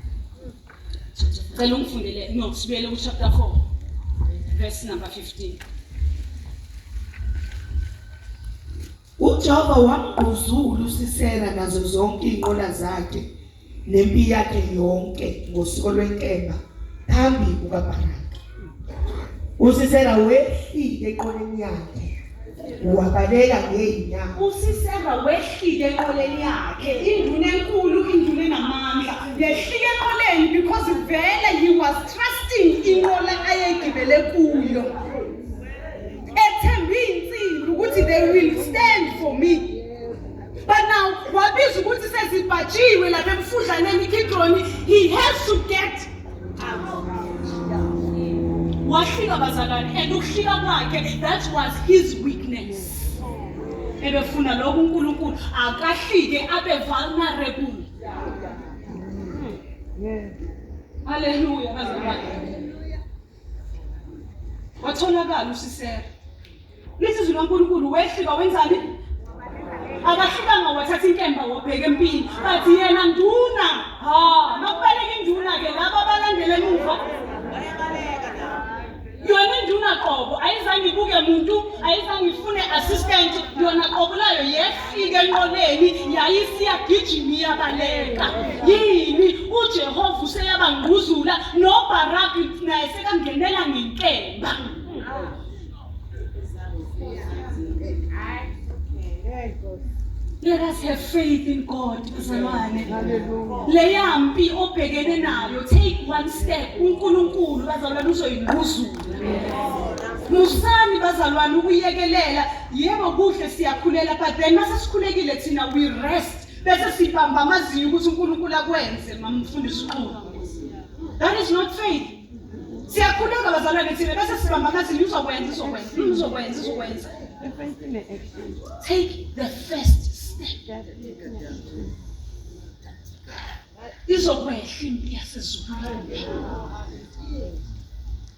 A: Cela ungifundele no sibuyele ku chapter 4 verse number 15.
B: UJehova wamgquzula uSisera nazo zonke izinqola zakhe nempi yakhe yonke ngosiko lwenkemba phambi kukaBharaki. USisera wehlike enqoleni yakhe wabaleka ngeenyawo.
A: USisera wehlike enqoleni yakhe, induna enkulu, induna enamandla. Yehlike enqoleni because vele he was trusting inqola ayegibele kuyo. Ethemba iy'nsimbi ukuthi they will stand for me. But now wabiza ukuthi sezibhajiwe lapha emfudlaneni iKidroni, he has to get out. Wahlika bazalwane and ukuhlika kwakhe that was his weakness. Ebefuna lokho uNkulunkulu akahlike abe vulnerable. Hallelujah bazalwane. Watholakala uSisera. Lithi izwi likaNkulunkulu wehlika wenzani? Akahlukanga wathatha inkemba wabheka empini. But yena nduna, ha, makubaleka induna ke laba abalandela emuva. Yona induna qobo ayizange ibuke muntu, ayizange ifune assistant, yona qobo layo yehlika enqoleni yayisiyagijima iyabaleka. Yini uJehova useyabangquzula noBharaki naye sekangenela ngenkemba. Let us have faith in God, bazalwane. Leya mpi obhekene nayo, take one step. uNkulunkulu bazalwane uzoyingquzula. Musani bazalwane ukuyekelela. Yebo kuhle siyakhulela but then mase sikhulekile thina we rest bese sibamba amazinyo ukuthi uNkulunkulu akwenze mamfundisi uqhuba. That is not faith. Siyakhuleka bazalwane thina bese sibamba amazinyo uzokwenza uzokwenza uzokwenza uzokwenza. Take the first step. Izokwehla impi yasezulwini.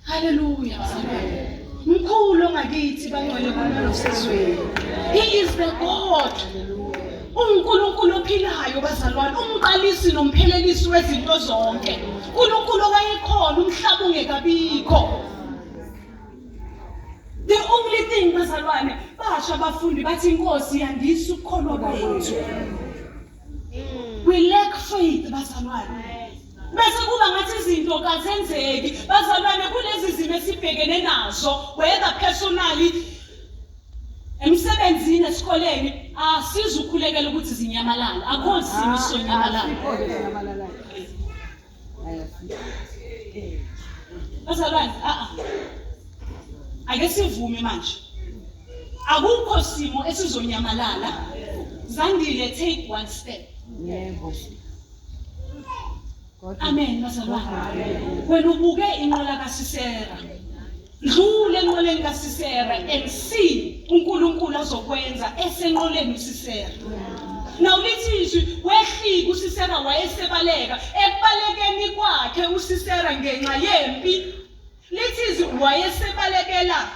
A: Hallelujah bazalwane. Mkhulu ongakithi bangcwele kumuntu osezweni. He is the God. UNkulunkulu ophilayo bazalwane, umqalisi nomphelelisi wezinto zonke. uNkulunkulu owayekhona umhlaba ungekabikho. The only thing bazalwane basho abafundi bathi inkosi yandisa ukukholwa kwethu. We lack faith bazalwane. Bese kuba ngathi izinto kazenzeki bazalwane kulezi zimo esibhekene nazo whether personally emsebenzini esikoleni asizukhulekela ukuthi zinyamalala akho simo sonyamalala. Bazalwane a a ake sivume manje akukho simo esizonyamalala Zandile take one step.
C: Yebo.
A: Amen bazalwane. Wena ubuke inqola kaSisera. Dlule enqoleni kaSisera and see uNkulunkulu azokwenza esenqoleni uSisera. Now lithi izwi wehlika uSisera wayesebaleka ekubalekeni kwakhe uSisera ngenxa yempi. Lithi izwi wayesebalekela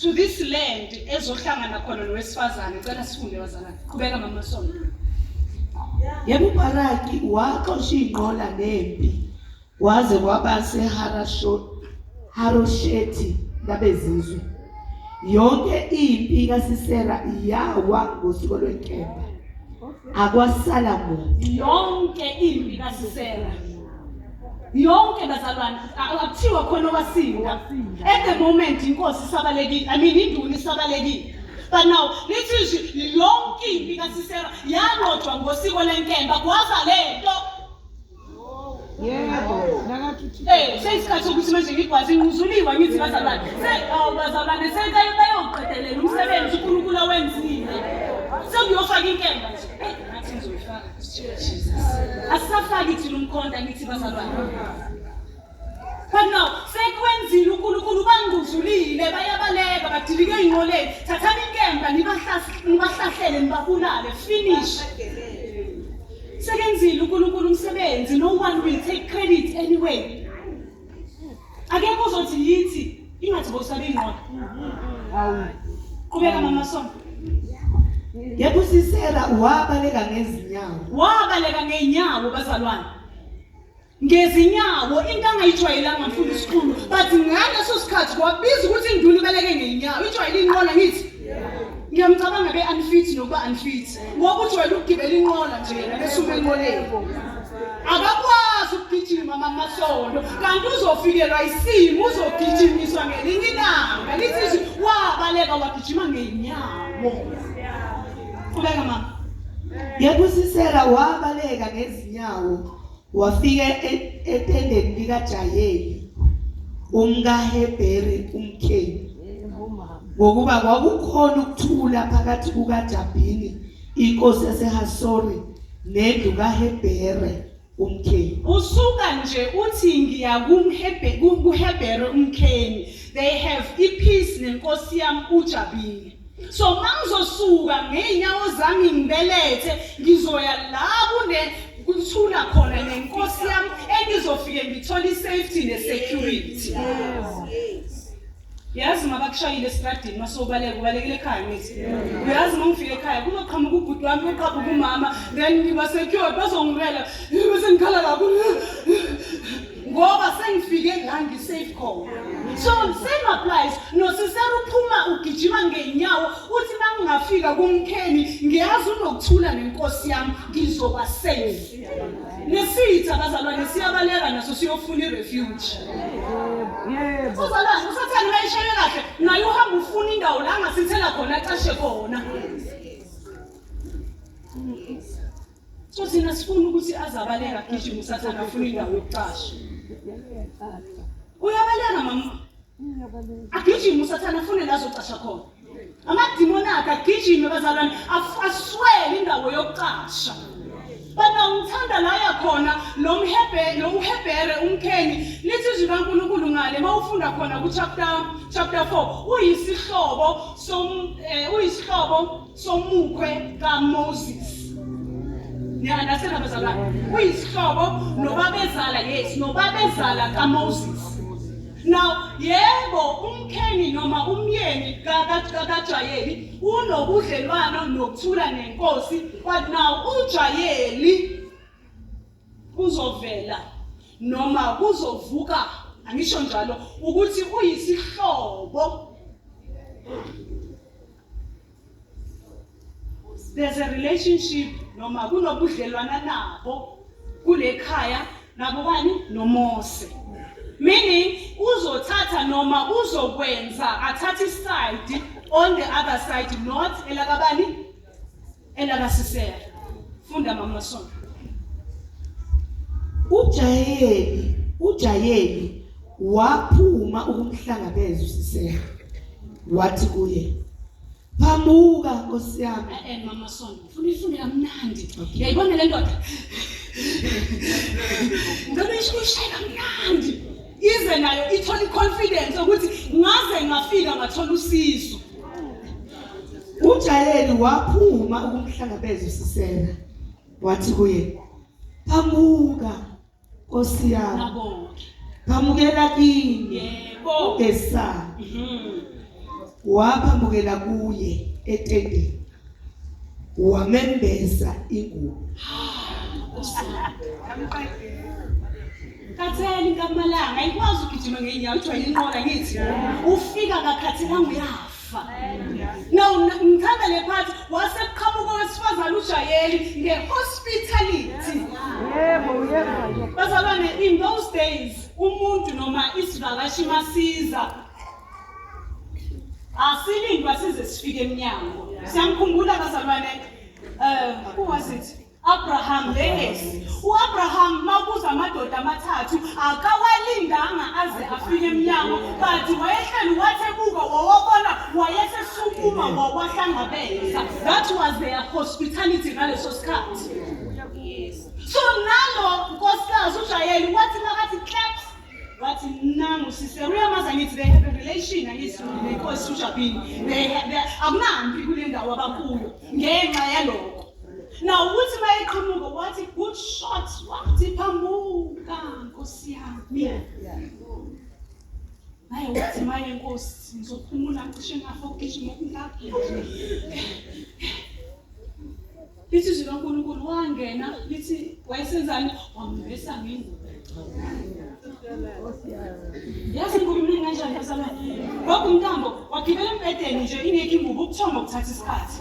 A: to this land ezohlangana khona nowesifazane. Cela sifunde bazalwane. Qhubeka mama Sonto.
B: Yebo uBharaki waxosha inqola nempi waze kwaba seHaroshethi labezizwe. Yonke impi kaSisera yawa ngosiko lwenkemba. Akwasala muntu.
A: Yonke impi kaSisera. Yonke bazalwane akuthiwa khona owasinda. At the moment inkosi isabalekile, I mean induna isabalekile. But now lithi izwi yonke impi kaSisera yanqotshwa ngosiko lenkemba kwaza lento.
C: Yebo, nakathi
A: Eh, seyisikhathi sokuthi manje ngigwazi ngquzuliwe ngithi bazalwane. Se awu bazalwane sekayoqedelela umsebenzi uNkulunkulu awenzile. Sekuyofaka inkemba nje. Hey, ngathi ngizoyifaka. Jesus. Asisafaki thina umkhonto ngithi bazalwane. But now sekwenzile uNkulunkulu bangquzulile bayabaleka badilike ey'nqoleni thathani inkemba nibahlahlele nibabulale finish. Sekenzile uNkulunkulu umsebenzi no one will take credit anyway. Akekho uzothi yithi ingathi bosaba ingqondo. Qhubeka mama Sona.
B: Yebo uSisera wabaleka ngezinyawo.
A: Wabaleka ngezinyawo bazalwane. Ngezinyawo into angayijwayelanga mfundisi Xulu but ngaleso sikhathi kwabiza ukuthi induna ibaleke ngezinyawo ijwayele inqola ngithi ngiyamcabanga be unfit nokuba unfit ngoba ujwayele ukugibela inqola nje yena besuka enqoleni akakwazi ukugijima mamasondo kanti uzofikelwa isimo uzogijimiswa ngelinye ilanga lithi izwi wabaleka wagijima ngezinyawo qhubeka mama
B: Yebo uSisera wabaleka ngezinyawo Wafika e-, etendeni likaJayeli umkaHeberi umKheni, ngokuba kwakukhona ukuthula phakathi kukaJabhini inkosi yaseHasori nendlu kaHebere umKheni.
A: Usuka nje uthi ngiya kuHebere umKheni, they have ipeace nenkosi yami uJabini. So mangizosuka ngeenyawo zami ngibelethe ngizoya la kune kuthula khona nenkosi yami engizofike ngithole isafety nesecurity. Yazi mabakushayile estradini masobaleka ubalekile ekhaya ngithi. Uyazi mangifika ekhaya kuzoqhamuka ubhuti wami eqhabuka umama then ngiba secured bazongirela bese ngikhala kakhulu. Ngoba sengifike la ngisafe khona. So same applies. NoSisera uphuma ugijima ngeenyawo uthi mangingafika kumkheni ngiyazi unokuthula nenkosi yami ngizoba safe. Nesitha bazalwane siyabaleka naso siyofuna irefuge.
C: Yebo.
A: Uzalwane usathane uyayishaya kahle naye uhamba ufuna indawo la angasithela khona acashe khona. So thina sifuna ukuthi azabaleka agijima usathane afuna indawo yokucasha. Uyabaleka mama. Agijima usathane afune la azocasha khona. Amadimoni akhe agijime bazalwane aswele indawo yokucasha. Bana ngithanda la yakhona lo mhebhe lo uHebhere umKheni lithi izwi kaNkulunkulu ngale mawufunda khona ku chapter chapter 4 uyisihlobo som eh, uyisihlobo somukhwe kaMoses. Niyanasela bazalwane. Uyisihlobo nobabezala yes, nobabezala kaMoses. Now yebo umkheni noma umyeni kaJayeli unobudlelwano nokuthula nenkosi but now uJayeli kuzovela noma kuzovuka angisho njalo ukuthi uyisihlobo There's a relationship noma kunobudlelwana nabo kule khaya nabo bani noMose. Meaning uzothatha noma uzokwenza athathe iside on the other side not elakabani elakaSisera. Funda mama Sona.
B: UJayeli uJayeli waphuma ukumhlangabeza uSisera wathi kuye Phambuka Nkosi yami.
A: Eh eh mama Sona, ufuna ifunde kamnandi. Uyayibona le ndoda? Ngicela uyishaye kamnandi. Ize nayo ithole i-confidence ukuthi ngaze ngafika ngathola usizo.
B: UJayeli waphuma ukumhlangabeza uSisera wathi kuye, Phambuka Nkosi yami.
A: Nabo-ke.
B: Phamukela kimi.
A: Yebo.
B: Ungesabi.
A: Mhm.
B: Waphambukela kuye etendeni. Wamembesa ingubo.
A: Katheli nkamalanga ayikwazi ukugijima ngeenyawo ujwayele inqola ngithi ufika kakhathelanga uyafa Now ngithanda le part wasekuqhamuka owesifazane uJayeli nge-hospitality.
C: Yebo, yebo.
A: Bazalwane in those days umuntu noma isivakashi masiza asilindwa size sifike emnyango. Siyamkhumbula bazalwane eh who was it? Abraham yes uAbraham makuza amadoda amathathu akawalindanga aze afike emnyango but wayehleli wathebuka wawabona wayesesukuma wawahlangabeza that was their hospitality ngaleso sikhathi so nalo nkosikazi uJayeli wathi makathi claps Wathi nangu Sisera uyamazi angithi they have a relation angithi nenkosi uJabini. They akunampi kule ndawo abakuyo ngenxa yalokho. Now uthi mayeqhamuka wathi good shot wathi phambuka nkosi yami. Naye wathi maye nkosi ngizophumula ngisho ngafa ukugijima okungaka. Lithi izwi likaNkulunkulu wangena lithi wayesenzani wambesa ngengubo. Yazi ingubo imningi kanjani bazalwane? Gogo uMntambo wagibela embhedeni nje ingekho ingubo ubuthongo kuthatha isikhathi.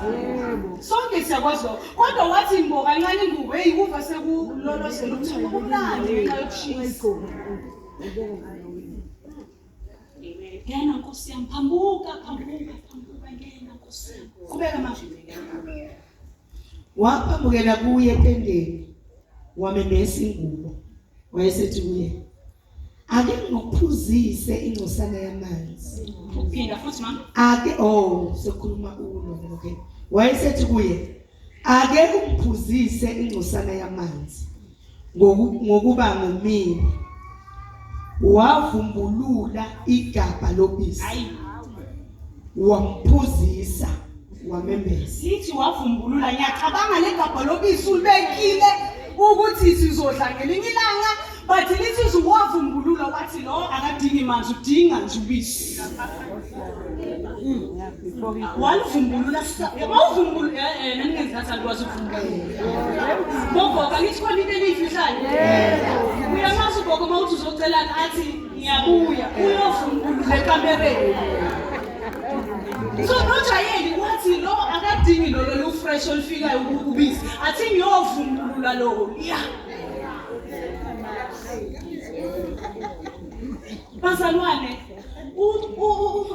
A: Sonke siyakwazi lokho. Kodwa wathi mbo kancane ingubo eyi kuva sekulolozela ubuthongo kumnandi ngenxa yokushisa. Ngena Nkosi yami, phambuka, phambuka, phambuka, ngena Nkosi yami. Qhubeka manje.
B: Waphambukela kuye etendeni, wamembesa ingubo. Wayesethi kuye, ake ngikuphuzise ingcosana yamanzi.
A: Uphinda futhi mama.
B: Ake oh sekukhuluma ulo okay. Wayesethi kuye, ake ungiphuzise ingcosana yamanzi ngokuba ngomile. Wavumbulula igabha lobisi. Wamphuzisa wamembesa.
A: Sithi wavumbulula ngiyacabanga legabha lobisi ulibekile ukuthi sizodla ngelinye ilanga but lithi wavumbulula wathi lo akadingi manzi udinga nje ubisi. Walivumbulula wawuvumbulula eh nami ngenza alikwazi ukuvumbulula. Gogo angithi khona into eniyifihlayo. Uyamazi ugogo uma uthi uzocelana athi ngiyabuya uyovumbulula ekamereni. So nojayeli wathi lo akadingi lolo lu-fresh olufikayo ubisi athi ngiyovumbulula lo ya bazalwane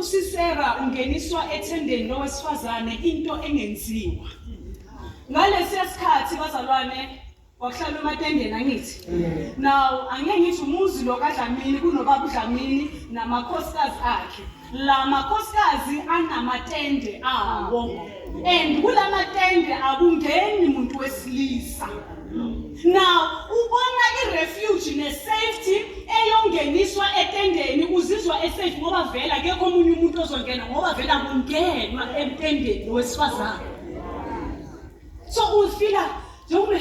A: uSisera ungeniswa ethendeni lowesifazane into engenziwa ngalesiya sikhathi bazalwane Kwakuhlala ematendeni angithi. Now angeke ngithi umuzi lo kaDlamini kunobaba uDlamini namakhosikazi akhe. La makhosikazi anamatende awo. And kulamatende akungeni muntu wesilisa. Now ubona i-refuge ne-safety eyongeniswa etendeni uzizwa esafe ngoba vele akekho omunye umuntu ozongena ngoba vele akungenwa emtendeni wesifazane. So ufila njengoba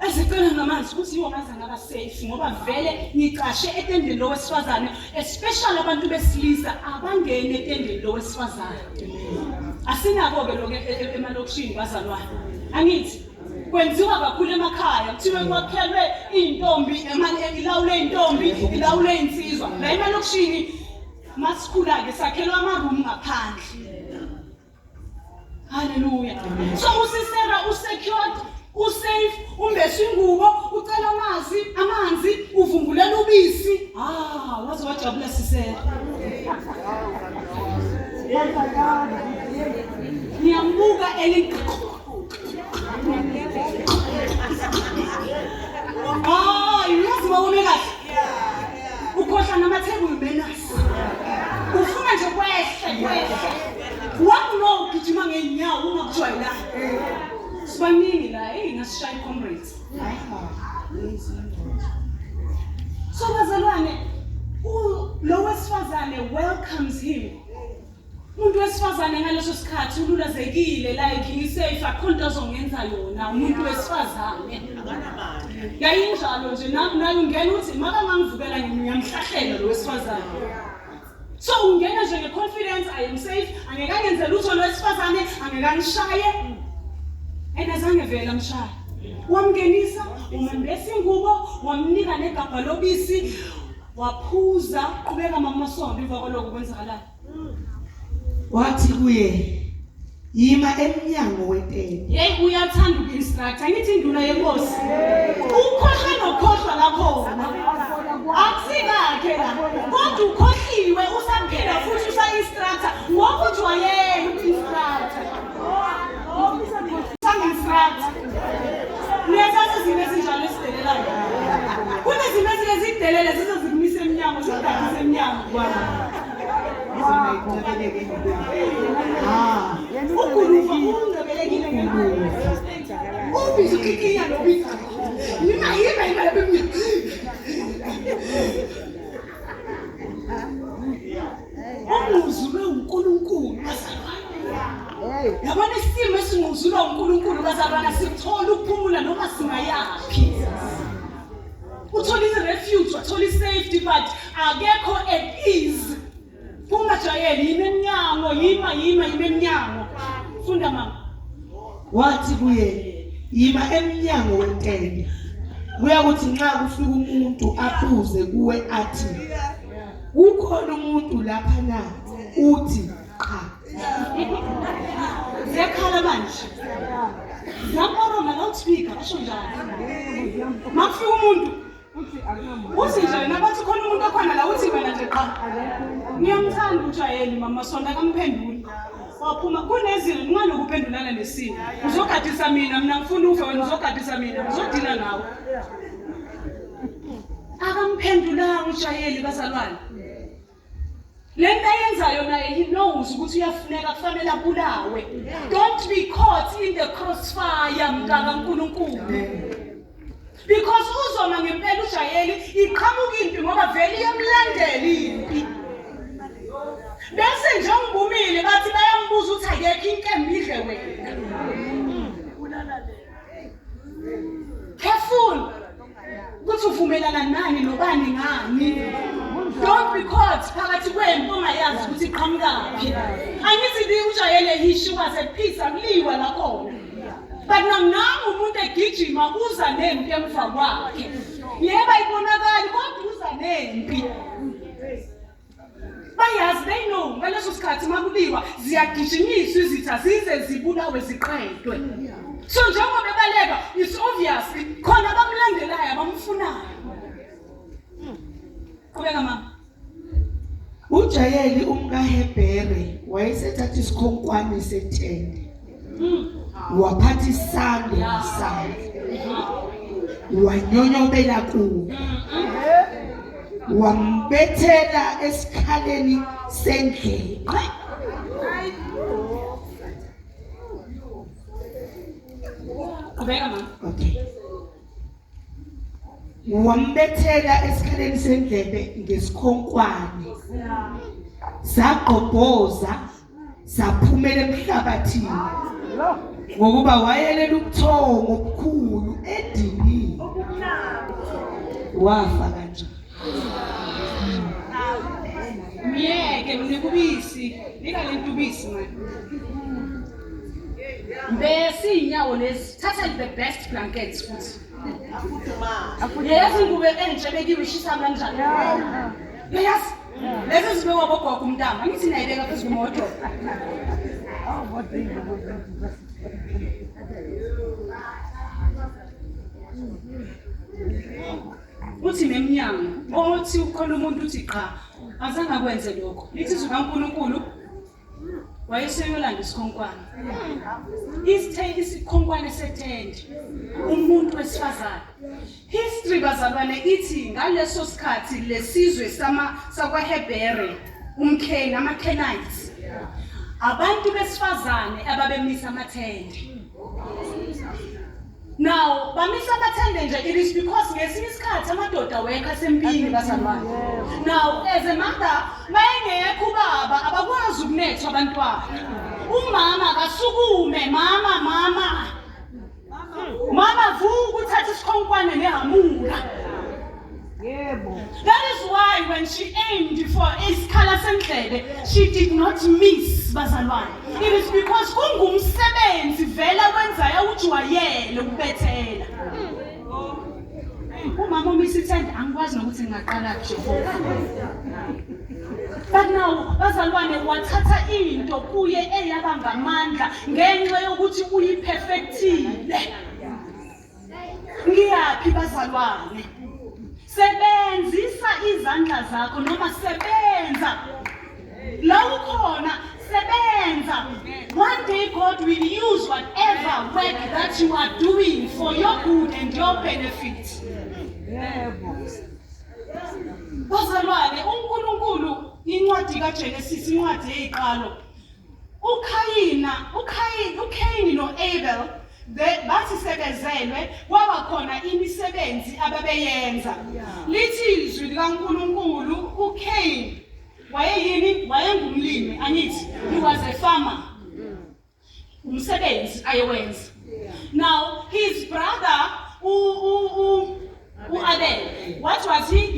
A: ezicela ngamanzi ukuthi yiwo ngaze ngaba safe ngoba vele ngicashe etendeni lowesifazane especially abantu besilisa abangeni etendeni lowesifazane asinako-ke lokho e, e, emalokishini bazalwane angithi kwenziwa kakhulu emakhaya kuthiwe kwakhelwe iy'ntombi ilawule iy'ntombi ilawule iy'nsizwa la emalokishini masikhula-ke sakhelwa amarumu ngaphandle Hallelujah. So uSisera usecured, usafe, umbeswe ingubo, ucela amanzi, amanzi, uvumbulela ubisi. Ah, waze wajabula Sisera. Ngiyambuka eli Ah, uyazi wawume kahle. Ukhohlwa namathebuli manners. Ufuna nje kwehle kwehle. What no ugijima ngeenyawo ungakujwayelanga. Sibaningi la, hey ngasishaya comrades. So bazalwane, lo wesifazane welcomes him. Umuntu wesifazane ngaleso sikhathi ululazekile like ngisafe akho nto azongenza yona umuntu wesifazane. Yayinjalo nje nami naye ungena uthi makangangivukela ngiyamhlahlela lo wesifazane. So ungena nje nge-confidence I am safe angeke angenze lutho lo wesifazane angeke angishaye. And azange vele amshaye. Wamngenisa, umembesa ingubo, wamnika negabha lobisi, waphuza, qhubeka mama Masondo emva kwaloko kwenzakalani.
B: Wathi kuye, yima emnyango wetende.
A: Hey uyathanda uku-instruct angithi induna yenkosi ukhohlwe nokhohlwa lakhona akusikakhe la kodwa ukhohliwe usaphila futhi usa-instructor ngoba ujwayele uku-instructor usangi-instructor niyathatha izinto ezinjalo esidelelayo kunezinto ezike zikudelele zize zikumise emnyango zikudakise emnyango Uguluva ungcebelekile ngengubo. Ubhizi ukikinya nobiza. Yima yima yima lapha emnyango. ungayaphi. Uthola i-refuge, wathola i-safety but akekho at ease. Ungajwayeli yima emnyango, yima yima yima emnyango. Funda mama.
B: Wathi kuye, yima emnyango wentende. Kuyakuthi nxa kufika umuntu abuze kuwe athi, kukhona umuntu lapha na? Uthi, qha.
A: Ziyakhala manje. Ziyakoroma loudspeaker basho njalo. Makufika umuntu uthi nje wena bathi khona umuntu okhona la uthi wena nje qha. Ngiyamthanda uJayeli mama Sonta kamphenduli. Waphuma kunezimo ungaloku uphendulana nesimo. Uzogadisa mina mina ngifuna ufe wena uzogadisa mina ngizodila nawe. Akamphendulanga uJayeli bazalwane. Le nto ayenzayo naye he knows ukuthi uyafuneka kufanele abulawe. Don't be caught in the crossfire mntaka nkulunkulu. Because uzoma ngempela uJayeli iqhamuka impi ngoba vele iyamlandela impi. Bese nje ngibumile bathi bayambuza ukuthi akekho inkemba idle wena. Careful ukuthi uvumelana nani nobani ngani. Don't be caught phakathi kwempi ongayazi ukuthi iqhamukaphi. Angithi li ujayele he was at peace akuliwa la khona. But nangu umuntu egijima uza nempi emva kwakhe. Yebo ayibonakali kodwa uza nempi. Bayazi they know ngaleso sikhathi makuliwa ziyagijinyiswa izitha zize zibulawe ziqedwe. So njengoba bebaleka it's obvious khona abamlandelayo abamfunayo. Qhubeka mama.
B: UJayeli umkaHebhere wayesethatha isikhonkwane sethende waphatha isando ngesandla wanyonyobela kuwo wambethela esikhaleni sendlela.
A: Qhubeka mama.
B: Okay. Wambethela esikhaleni sendlebe ngesikhonkwane. Sagqobhoza saphumela emhlabathini. Ngokuba wayelela ubuthongo obukhulu edinini. Wafa kanjalo.
A: Myeke mnika ubisi. Nika lento ubisi manje. Mbesi inyawo lezi. Thatha the best blankets futhi. Yazi ingubo entsha ebekiwe ishisa kanjani? Yazi. Lezi zibekwa bogogo umntama. Angithi nayibeka phezu kwemoto. Uthi nemnyango othi ukhona umuntu uthi qha azange akwenze lokho. Lithi izwi kaNkulunkulu wayeseyolanda isikhonkwane. Isithe isikhonkwane sethende umuntu wesifazane. History bazalwane ithi ngaleso sikhathi lesizwe sama sakwaHebere umKheni amaKenites abantu besifazane ababemisa amathende. Now bamisa amathende nje it is because ngesinye isikhathi amadoda awekho asempini bazalwane. Now as a mother mayengekho ubaba abakwazi ukunethwa abantwana. Umama akasukume mama mama. Mama vuka uthathe isikhonkwane nehamula.
C: Yebo.
A: That is why when she aimed for isikhala sendlebe, she did not miss bazalwane. It is because kungumsebenzi vele wenzayo ujwayele ukubethela. Umama umisa ithende angikwazi nokuthi ngingaqala Jehova. But now bazalwane wathatha into kuye eyaba ngamandla ngenxa yokuthi uyiperfectile. Ngiyaphi bazalwane? Sebenzisa izandla zakho noma sebenza. La ukhona sebenza. One day God will use whatever work that you are doing for your good and your benefit.
C: Yebo.
A: Bazalwane, uNkulunkulu incwadi kaGenesis incwadi eyiqalo uKhayina uKhayini uCain noAbel bathi sebezelwe kwaba khona imisebenzi ababeyenza. Lithi izwi likaNkulunkulu uCain wayeyini? Wayengumlimi angithi he was a farmer. Umsebenzi ayewenza. Now his brother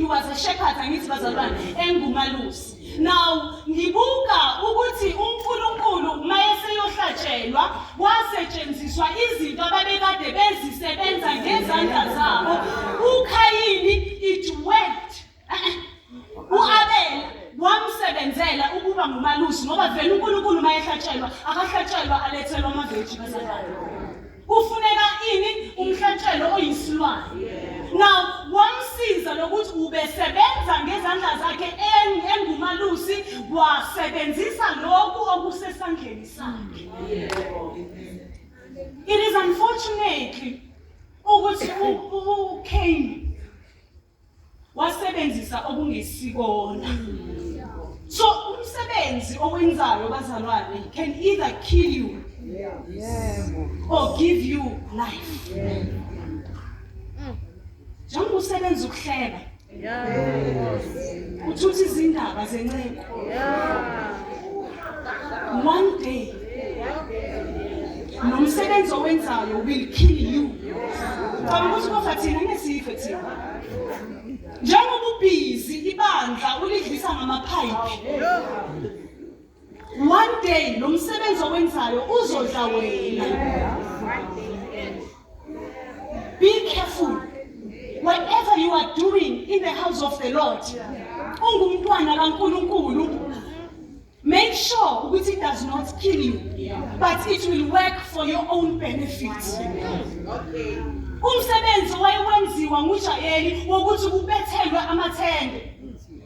A: was a shepherd, angithi bazalwane, engumalusi. Now ngibuka ukuthi uNkulunkulu mayeseyohlatshelwa kwasetshenziswa izinto ababekade bezisebenza ngezandla zabo. UKhayini, it worked. U-Abela wamsebenzela ukuba ngumalusi, ngoba vele uNkulunkulu mayehlatshelwa akahlatshelwa alethelwa amaveji bazalwane. Kufuneka ini? Umhlatshelo oyisilwane. Now wamsiza lokuthi ubesebenza ngezandla zakhe engumalusi, wasebenzisa lokhu okusesandleni sakhe. It is unfortunately ukuthi uCain wasebenzisa okungesikona. So umsebenzi owenzayo bazalwane can either kill you or give you life. Njengoba usebenza ukuhleba, uthutha izindaba zenceko, one day nomsebenzi owenzayo will kill you. Cabanga ukuthi kofa thina ngesife thina. Njengoba ubhizi ibandla ulidlisa ngamaphayiphi, one day lo msebenzi owenzayo uzodla wena. Be careful whatever you are doing in the house of the Lord. Ungumntwana kaNkulunkulu, make sure ukuthi it does not kill you, but it will work for your own benefit. Umsebenzi wayewenziwa nguJayeli wokuthi kubethelwe amathende,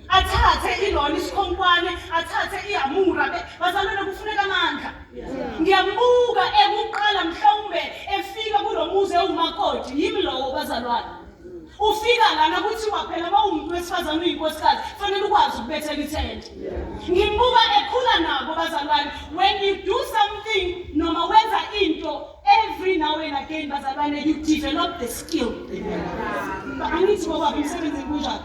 A: athathe ilona isikhonkwane, athathe ihamura, bazalwane, kufuneka amandla. Ngiyambuka ekuqala mhlawumbe efika kulo muzi ewumakoti, yimi lowo bazalwane. Ufika lana kuthiwa phela uma uwumuntu wesifazane uyinkosikazi fanele ukwazi ukubethela ithende. Ngimbuka ekhula nabo bazalwane. When you do something noma wenza into every now and again bazalwane, you develop the skill. Angithi bobaba imisebenzi kunjani?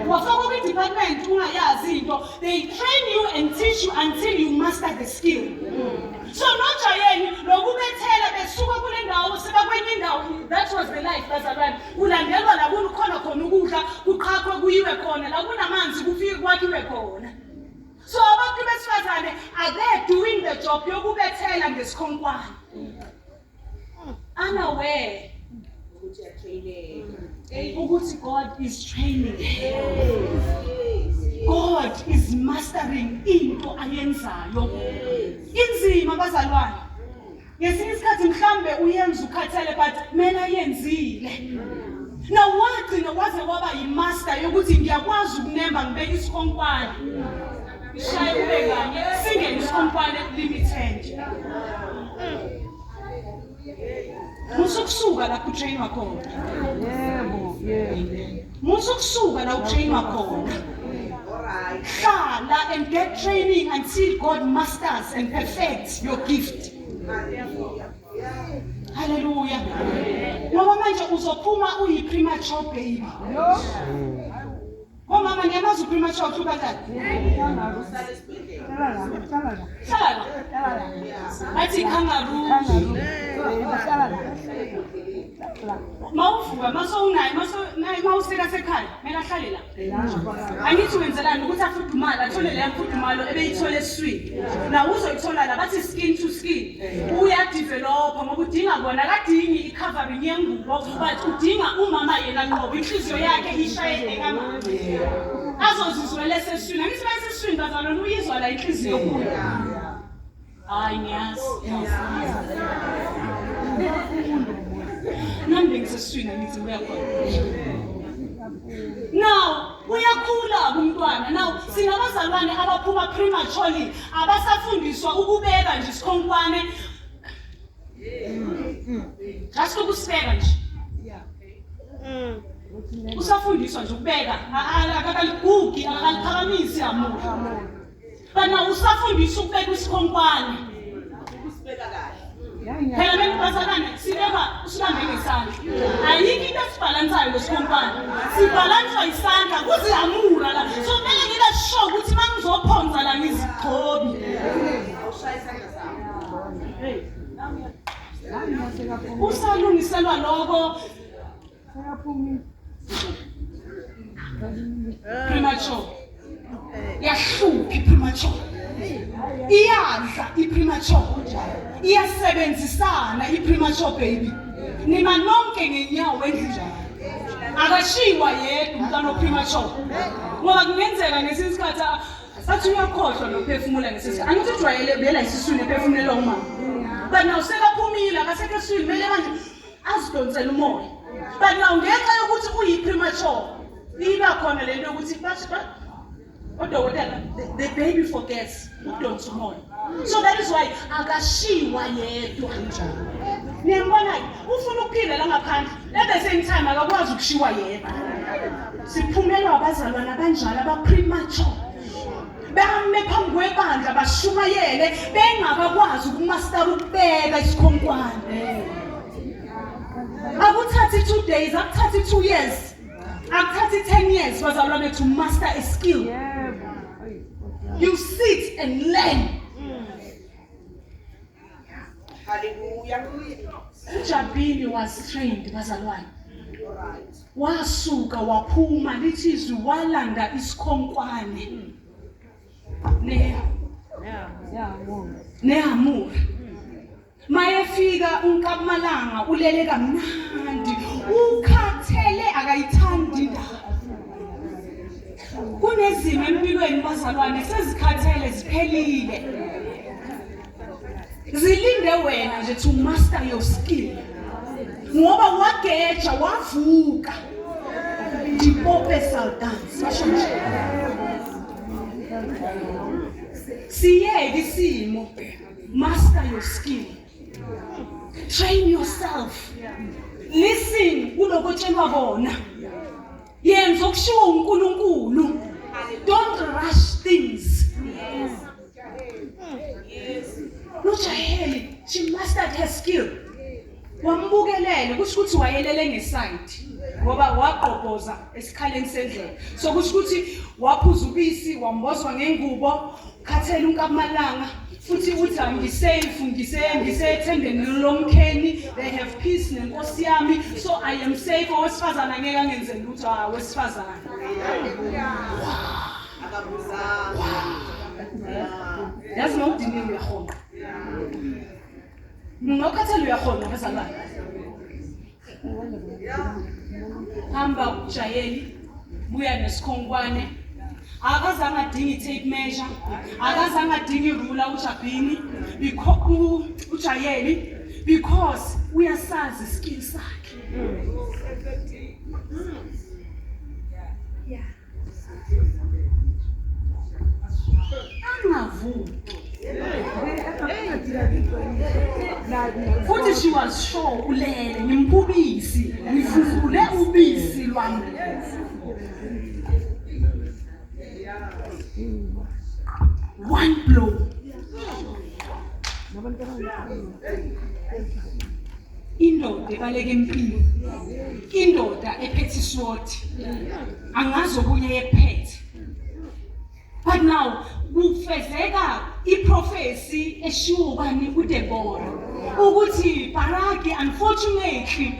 A: Wafakwa kwi-department ungayazi into, they train you and teach you until you master the skill. So nojayeni lokubethela besuka kule ndawo sebakwenye indawo, that was the life bazalwane. Kulandelwa la kukhona khona ukudla, kuqhaqhwe kuyiwe khona, la kunamanzi kufike kwakhiwe khona. So abantu besifazane are there doing the job yokubethela ngesikhonkwane, unaware ukuthi God is training her. God is mastering into ayenzayo. Inzima bazalwane. Ngesinye isikhathi mhlambe uyenza ukhathele, but mina yenzile. Na wagcina waze waba yimaster yokuthi ngiyakwazi ukunemba, ngibeka isikhonkwane. Ishaye kube kanye, singene isikhonkwane limited. Musa ukusuka lapho utrainwa khona.
C: Yebo, yebo.
A: Musa ukusuka la utrainwa khona. Hlala and get training until God masters and perfects your gift. Hallelujah. Ngoba manje uzophuma uyi premature baby. Omama niyamazi upremature uthi kanjani?
C: Hlala la, hlala la.
A: Hlala la.
C: Hlala la.
A: Bathi kangaroo.
C: Kangaroo. Hlala la. Hlala.
A: Mawuvuka masowunaye maso mawusika sekhaya kumele ahlale la.
C: La.
A: Angithi wenzelani ukuthi afudumale, athole leya mfudumalo ebeyithole esiswini. Na uzoyithola la, bathi skin to skin. Uyadevelopa ngoba udinga kona, akadingi i-covering yengubo, but udinga umama yena ngqobo, inhliziyo yakhe ishaye ekamama. Azozizwela esesiswini. Angithi bayesesiswini bazalwane, uyizwa la inhliziyo kuyo. Hayi ngiyazi. Nami bengisesiswini, angithi uyakhona. Now uyakhula umntwana. Now sinabazalwane abaphuma prematurely, abasafundiswa ukubeka nje isikhonkwane. Just ukusibeka nje. Usafundiswa nje ukubeka, akakaligugi, akakaliphakamisi amura. But now usafundiswa ukubeka isikhonkwane.
E: Ukusibeka kahle.
A: Phela bengibazalwane sibeka usibambe ngesandla. Ayikho into esibhalansayo lesikhonkwane. Sibhalanswa isandla kuzihamura la. So kumele ngibe sure ukuthi uma ngizophonsa la ngizigxobi.
E: Awushaya isandla sakho.
A: Usalungiselwa lokho.
C: Sekaphumile.
A: Premature. Yahlupha i-premature. Iyadla i-premature. Iyasebenzisana i-premature baby. Nima nonke ngenyawo endlini. Akashiwa yedwa umntwana o-premature. Ngoba kungenzeka ngesinye isikhathi athi uyakhohlwa nokuphefumula ngesinye isikhathi. Angithi ujwayele ubuyela esiswini ephefumulela umama. But now sekaphumile akasekho esiswini kumele manje azidonsele umoya. But now ngenxa yokuthi uyi-premature iba khona le nto yokuthi odokotela the baby forgets ukudonsa umoya. So that is why akashiwa yedwa. Niyambona-ke ufuna ukuphila la ngaphandle at the same time akakwazi ukushiwa yedwa. Siphumelwa abazalwane abanjalo aba-premature. Bame phambi kwebandla bashumayele bengakakwazi ukumastara ukubeka isikhonkwane. Akuthathi 2 days, akuthathi 2 years, akuthathi 10 years bazalwane to master a skill. You sit and learn.
E: Hallelujah.
A: uJabini was trained bazalwane. Wasuka waphuma lithi izwi walanda isikhonkwane. Ne nehamura. Mayefika unkabumalanga ulele kamnandi ukhathele akayithandi indaba. Kunezimo empilweni bazalwane sezikhathele ziphelile. Zilinde wena nje to master your skill. Ngoba wageja wavuka. Dipope Sultans basho nje. Siyeke isimo. Master your skill. Train yourself. Listen kuloko otshelwa kona. Yenza okushiwo uNkulunkulu. Don't rush things. NoJaheli, she mastered her skill. Wambukelele kusho ukuthi wayelele ngeside ngoba wagqobhoza esikhaleni sendlela. So kusho ukuthi waphuza ubisi wambozwa ngengubo, khathele unkamalanga futhi uthi angisafe ngisethendeni lomkheni, they have peace nenkosi yami, so I am safe. Owesifazane angeke angenze lutho. Ah, wesifazane. Yazi mawudiniwe uyahonqa. Ngokhathele uyahonqa bazalwane. Hamba ujayeli buya nesikhonkwane. Akazange adinge i-tape measure, akazange adinge irula uJabini ujayeli because uyasazi iskill sakhe. Angavuki. Futhi she was sure ulele ngimphubisi ngifufule ubisi lwami. One blow. Indoda ebaleka empini. Indoda ephethe isword. Angazi okunye yephethe. But now kufezeka iprofesi eshiwo bani uDeborah ukuthi Baraki unfortunately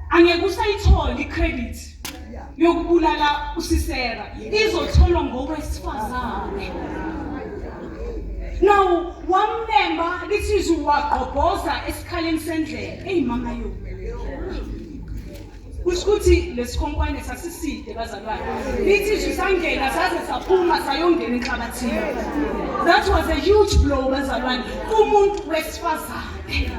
A: angeke usayithola icredit yokubulala uSisera, izotholwa ngowesifazane. Now wamnemba lithi izwi wagqobhoza esikhaleni sendlela. Hey mama yo. Kusho ukuthi lesikhonkwane sasiside bazalwane. Lithi izwi sangena saze saphuma sayongena enhlabathini. That was a huge blow bazalwane kumuntu wesifazane.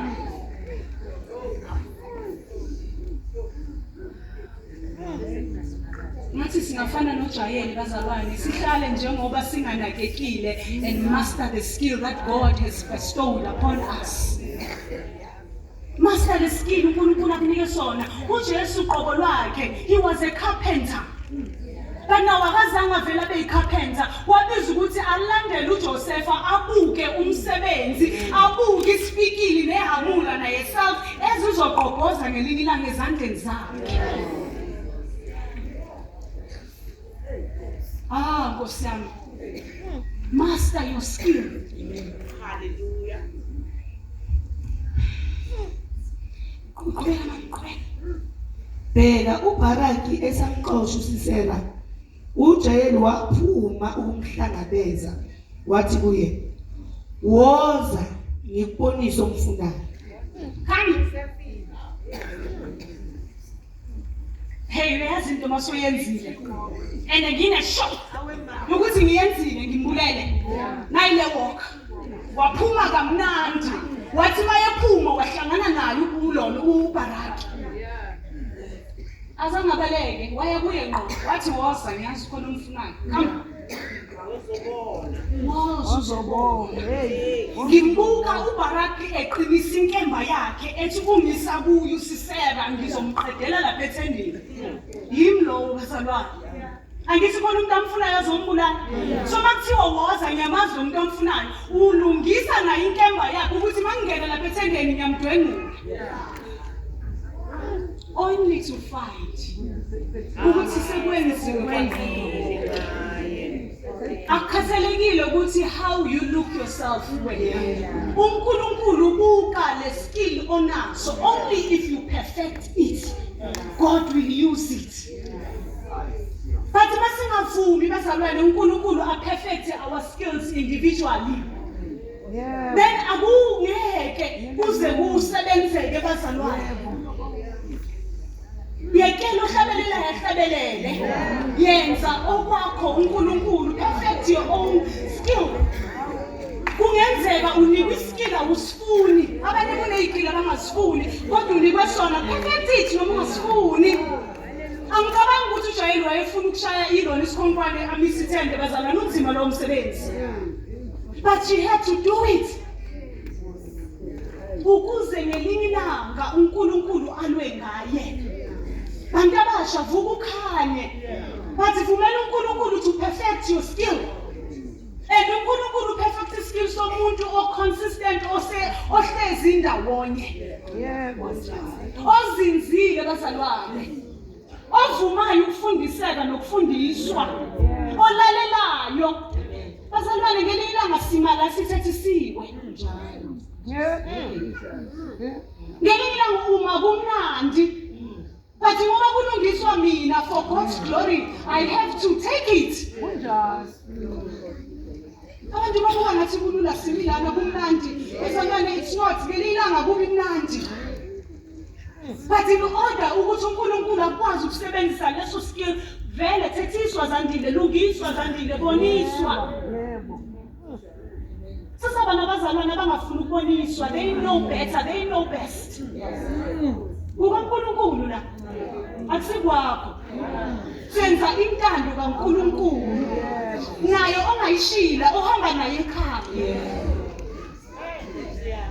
A: Ngathi singafana noJayeli bazalwane, sihlale njengoba singanakekile and master the skill that God has bestowed upon us. Master the skill uNkulunkulu akunike sona. uJesu qobo lwakhe, he was a carpenter. But now akazange avele abe yicarpenter, wabiza ukuthi alandele uJosepha abuke umsebenzi, abuke isipikili nehamula naye self ezizogqobhoza ngelinye ilanga ezandleni zakhe. Ah, Nkosi yami. Master your skill.
E: Hallelujah.
A: Qhubeka mama, qhubeka.
B: Bheka uBharaki esamxosha uSisera, uJayeli waphuma ukumhlangabeza wathi kuye, Woza ngikubonise omfunayo.
A: Come. Hey, uyazi into masuyenzile. And ngine shock ukuthi ngiyenzile ngimbulele. Nayile walk. Waphuma kamnandi. Wathi mayephuma wahlangana naye ukulona uBaraki. Azangabaleke waya kuye ngqo wathi woza ngiyazi khona umfunayo. Come. Woza uzobona. Ngimbuka uBaraki eqinisa inkemba yakhe ethi ungisa kuye uSisera ngizomqedela lapha ethendeni. Yimi lowo bazalwane. Angithi khona umuntu amfunayo azombulala. So makuthiwa woza ngiyamazi lo muntu amfunayo, ulungisa naye inkemba yakhe ukuthi mangingena lapha ethendeni ngiyamdwengula. Only to find ukuthi sekwenziwe kwandlula. Akukhathalekile ukuthi how you look yourself wena. UNkulunkulu ubuka le skill onaso only if you perfect it. God will use it. But masingavumi bazalwane uNkulunkulu aperfect our skills individually. Then akungeke kuze kusebenzeke bazalwane. Yekela uhlabelela yahlabelele. Yenza okwakho uNkulunkulu perfect your own skill. Kungenzeka unikwe iskill awusifuni. Abanye kunezikill abangasifuni kodwa unikwe sona perfect it noma ungasifuni. Angicabangi ukuthi uJayeli wayefuna ukushaya ilona isikhonkwane amise ithende bazalwane unzima lowo msebenzi. But she had to do it. Ukuze ngelinye ilanga uNkulunkulu alwe ngaye. Bantu abasha vuka ukhanye. But vumela uNkulunkulu to perfect your skill. And uNkulunkulu perfect skill somuntu o-consistent ose ohlezi ndawonye.
C: Yebo.
A: Ozinzile bazalwane. Ovumayo ukufundiseka nokufundiswa. Olalelayo. Bazalwane ngelinye ilanga sima la sithethisiwe. Ngelinye ilanga uma kumnandi. But ngoba kulungiswa mina for God's glory, I have to take it.
C: Kunjalo.
A: Abantu babuka ngathi kulula simi lana kumnandi. Bazalwane it's not ngelinye ilanga kubi mnandi. But in order ukuthi uNkulunkulu akwazi ukusebenzisa leso skill vele thethiswa Zandile, lungiswa Zandile, boniswa.
C: Yebo.
A: Sasaba nabazalwane abangafuni ukuboniswa, they know better, they know best. KukaNkulunkulu la. Akusikwakho. Senza intando kaNkulunkulu. Naye ongayishila ohamba naye ekhaya.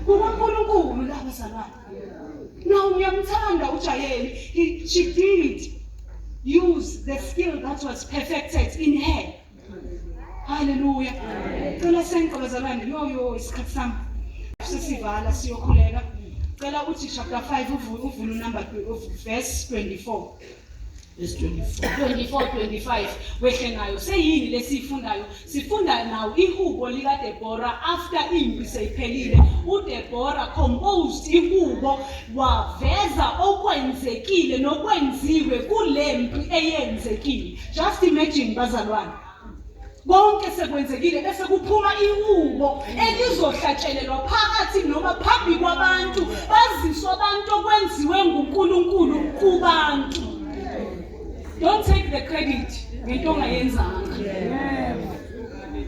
A: KukaNkulunkulu la bazalwane. Now ngiyamthanda uJayeli. She did use the skill that was perfected in her. Hallelujah. Cela senqe bazalwane yo yo isikhathi sami. Sesivala siyokhuleka. Cela uthi chapter 5 uvule number verse 24.
B: Verse 24.
A: 24 25 wehle ngayo seyini lesiyifundayo sifunda nawo ihubo lika Deborah after impi seyiphelile uDeborah composed ihubo waveza okwenzekile nokwenziwe kulempi eyenzekile. Just imagine bazalwane konke sekwenzekile bese kuphuma ihubo elizohlatshelelwa phakathi noma phambi kwabantu baziswa abantu okwenziwe nguNkulunkulu kubantu. Don't take the credit ngento ongayenzanga.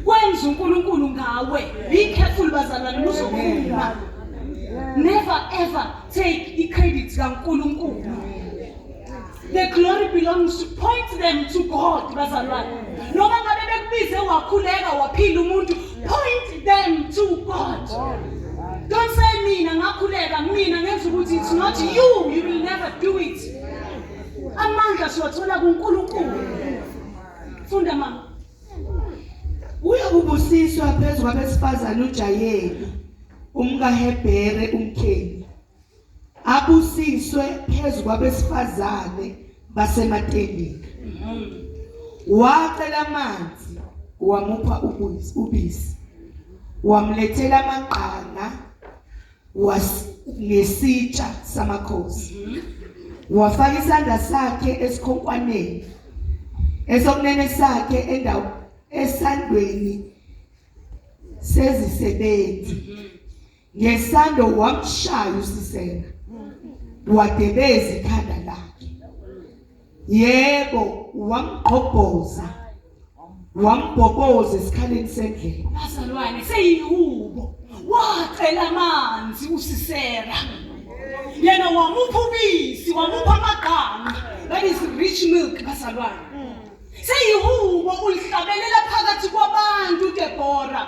A: Kwenza uNkulunkulu ngawe. Be careful bazalwane uzokhuluma. Never ever take i-credit kaNkulunkulu. The glory belongs to point them to God bazalwane. Noma ngabe bekubize wakhuleka waphila umuntu, point them to God. Don't say mina ngakhuleka mina ngenza ukuthi it's not you, you will never do it. Amandla siwathola kuNkulunkulu. Funda mama.
B: Uyakubusiswa phezu kwabesifazane uJayeli umkaHebhere umKheni. Abusiswe phezu kwabesifazane basematendeni. Wacela amanzi wamupha ubisi. Wamlethela amaqanda ngesitsha samakhosi. Wafaka isandla sakhe esikhonkwaneni esokunene sakhe endawo esandweni sezisebenzi. Ngesando wamshaya uSisera wadebeza ikhanda lakhe. Yebo, wamgqobhoza wambhoboza esikhaleni sendlela.
A: Bazalwane seyihubo wacela amanzi uSisera. Yena wamupha ubisi, wamupha amagqanqa. That is rich milk bazalwane. Seyihubo ulihlabelela phakathi kwabantu Deborah.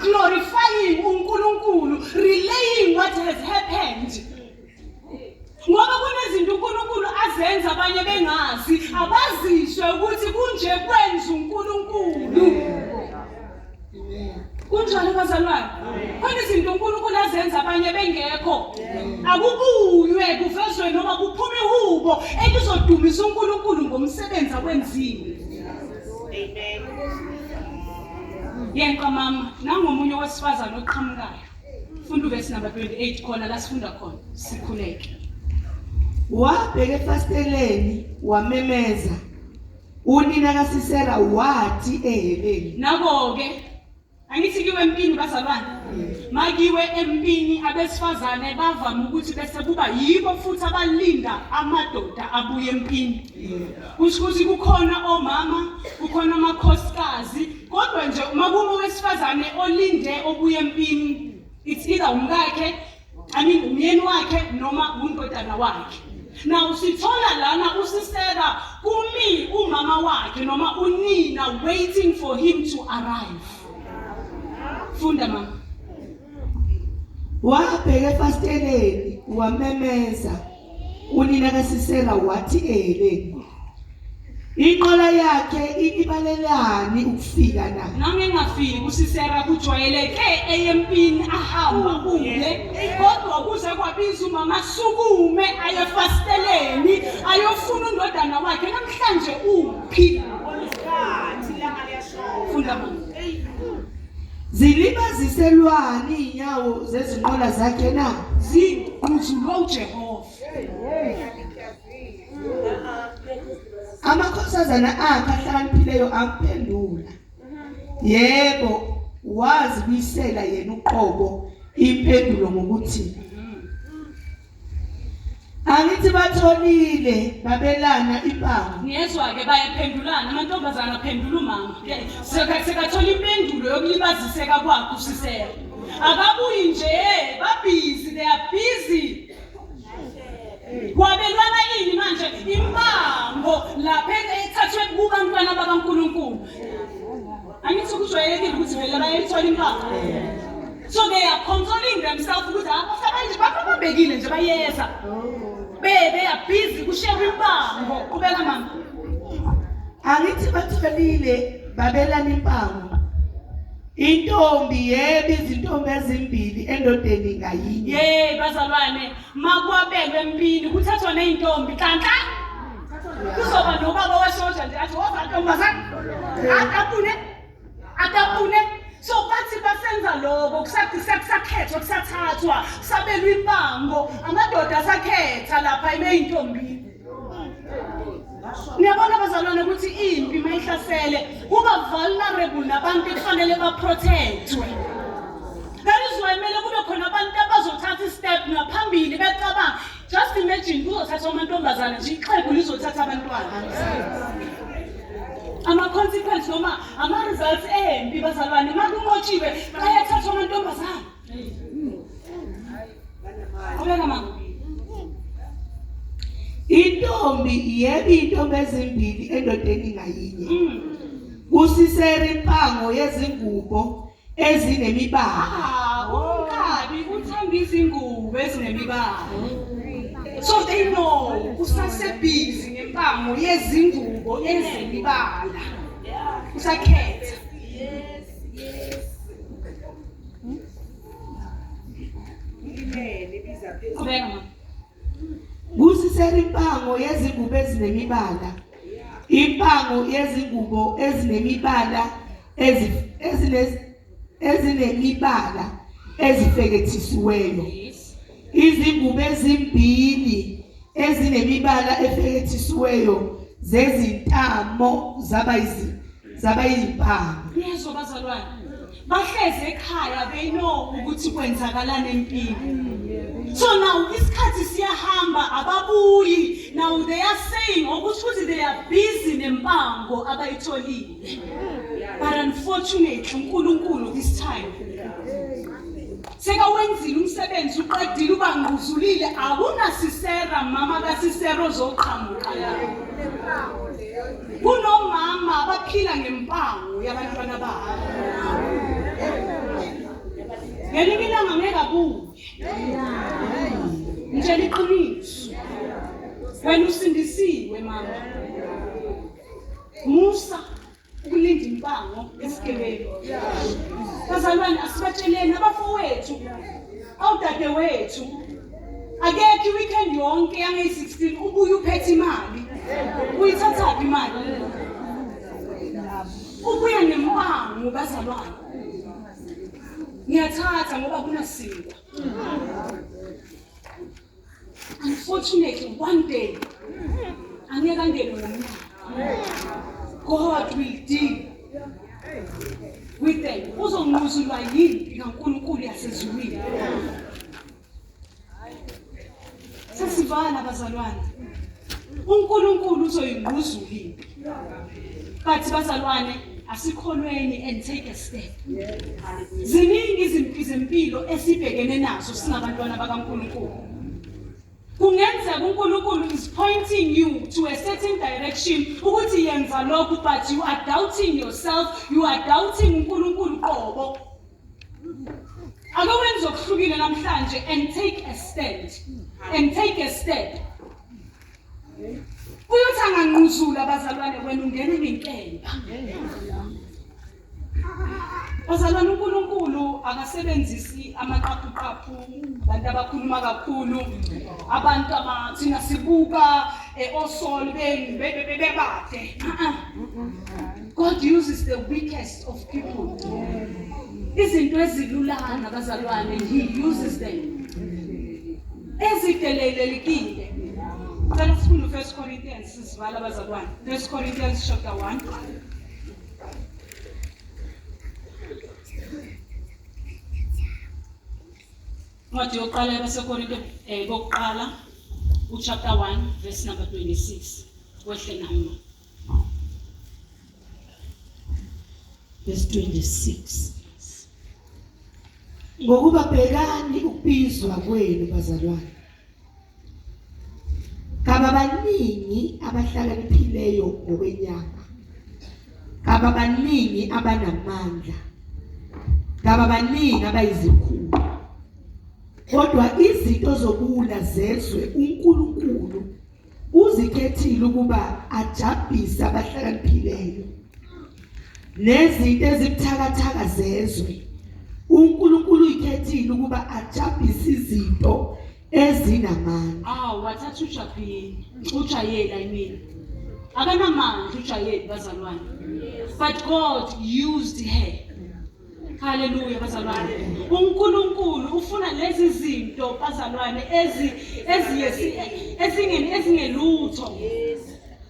A: Glorifying uNkulunkulu, relaying what has happened. Ngoba kunezinto uNkulunkulu azenza abanye bengazi, abaziswe ukuthi kunje kwenza uNkulunkulu. Kunjalo bazalwane. Khona izinto uNkulunkulu azenza abanye bengekho. Akubuywe kuvezwe noma kuphume ihubo elizodumisa uNkulunkulu ngomsebenzi awenzile.
E: Amen.
A: Yenqa mama, nangomunye wesifazane oqhamukayo. Funda uvesi number 28 khona la sifunda khona. Sikhuleke.
B: Wabheka efasiteleni wamemeza. Unina kaSisera wathi eheleni.
A: Nako-ke angithi kiwe empini bazalwane. Makiwe empini abesifazane bavama ukuthi bese kuba yibo futhi abalinda amadoda abuye empini. Kusho ukuthi kukhona omama, kukhona amakhosikazi, kodwa nje uma kuma owesifazane olinde obuye empini, it's either umkakhe, I mean umyeni wakhe noma undodana wakhe. Now sithola lana uSisera kumi umama wakhe noma unina waiting for him to arrive. Funda mama.
B: Wabheka efasiteleni wamemeza. Unina kaSisera wathi eheleni. Inqola yakhe ilibalelani ukufika na?
A: Nami engafiki uSisera kujwayeleke eyempini ahamba kuye kodwa kuze kwabiza umama asukume ayefasiteleni ayofuna undodana wakhe namhlanje uphi?
E: Isikhathi ilanga liyashona.
A: Funda mama.
B: Zilibaziselwani inyawo zezinqola zakhe na?
A: Zigquzulwa uJehova.
B: Amakhosazana akhe ahlakaniphileyo amphendula. Yebo, wazibuyisela yena uqobo impendulo ngokuthi Angithi batholile babelana impango.
A: Niyezwa-ke bayaphendulana amantombazane aphendula umama. Sekathola impendulo yokulibaziseka kwakhe uSisera. Akabuyi nje, babhizi, they are busy. Kwabelwana ini manje impango lapha ethathwe kubantwana bakaNkulunkulu. Angithi kujwayelekile ukuthi vele bayayithola impango. So they are consoling themselves ukuthi abafana babambekile nje bayeza. Be they are busy kushare impango. Qhubeka mama.
B: Angithi batholile babelana impango. Intombi yebo izintombi ezimbili endodeni ngayinye.
A: Yey bazalwane makwabelwe empini kuthathwa nezintombi nhlanhla. Kuzoba nobaba wesoja nje athi woza ntombazane. Atapune. Atapune. So bathi basenza lokho kusakhethwa kusathathwa kusabelwa impango amadoda asakhetha lapha imeyintombini. Niyabona bazalwane ukuthi impi mayihlasele kuba vulnerable nabantu ekufanele baprotectwe. That is why kumele kube khona abantu abazothatha istep ngaphambili becabanga. Just imagine kuzothathwa amantombazane nje ixhegu lizothatha abantwana. Ama-consequence noma ama-results empi bazalwane makunqotshiwe bayathathwa amantombazane. Qhubeka mama.
B: Intombi yebo intombi ezimbili endodeni ngayinye. Kusisera impango yezingubo ezinemibala.
A: Ah, unkabi uthanda izingubo ezinemibala. So they know usasebhizi ngempango yezingubo ezinemibala. Usakhetha.
E: Amen. Ibiza phezulu.
A: Qhubeka mama.
B: Kusisera impango yezingubo ezinemibala. Impango yezingubo ezinemibala ezinemibala ezifekethisiweyo.
A: Yes.
B: Izingubo ezimbili ezinemibala efekethisiweyo zezintamo zaba zaba yizimpango.
A: Niyezwa bazalwane, bahlezi ekhaya, they know ukuthi kwenzakalani empini. So now isikhathi siyahamba, ababuyi. Now they are saying okusho ukuthi they are busy nempango abayitholile. But unfortunately uNkulunkulu this time sekawenzile umsebenzi, uqedile, ubangquzulile. AkunaSisera, mama kaSisera ozoqhamuka la. Kunomama abaphila ngempango yabantwana babo. Ngelinye ilanga ngeke abuye. Ngitshela iqiniso, wena usindisiwe mama, musa ukulinda impango esigebengu. Bazalwane, asibatsheleni abafowethu, awudadewethu, akekho i-weekend yonke yangeyi-16 ubuye uphethe imali. Uyithathaphi imali? Ubuya nempango. Bazalwane, ngiyathatha ngoba kunasinkwa. Unfortunately, one day angeke angene ngomnyango. God will deal with them. Uzonquzulwa yini kaNkulunkulu yasezulwini. Sesivala bazalwane, uNkulunkulu uzoyingquzula impi. But bazalwane, asikholweni and take a step. Ziningi izimpi zempilo esibhekene nazo singabantwana bakaNkulunkulu. Kungenzeka uNkulunkulu is pointing you to a certain direction ukuthi yenza lokhu, but you are doubting yourself, you are doubting uNkulunkulu qobo. Ake wenze okuhlukile namhlanje and take a stand and take a step. Uyothi angangquzula abazalwane, wena ungene ngenkemba. Bazalwane, uNkulunkulu akasebenzisi amaqaphuqaphu, abantu abakhuluma kakhulu, abantu abathina sibuka osol bebade. God uses the weakest of people. Izinto ezilulana bazalwane, he uses them. Ezidelelekile. Cela sifunde 1 Corinthians, sizivala bazalwane. 1 Corinthians chapter 1. Incwadi yokuqala yabaseKorinte kokuqala, uchapter 1 verse number 26. Wehle nami.
B: Verse 26. Ngokuba bhekani ukubizwa kwenu bazalwane. Kababaningi abahlakaniphileyo ngokwenyama. Kababaningi abanamandla. Kababaningi abayizikhulu. Kodwa izinto zobuwula zezwe uNkulunkulu uzikhethile ukuba ajabhise abahlakaniphileyo. Nezinto ezibuthakathaka zezwe uNkulunkulu uyikhethile ukuba ajabhise izinto ezinamandla.
A: Awu, wathatha uJabhini, uJayeli, I mean. Akanamandla uJayeli bazalwane. But God used her. Hallelujah bazalwane. uNkulunkulu ufuna lezi zinto bazalwane ezi eziyesi ezingeni ezingelutho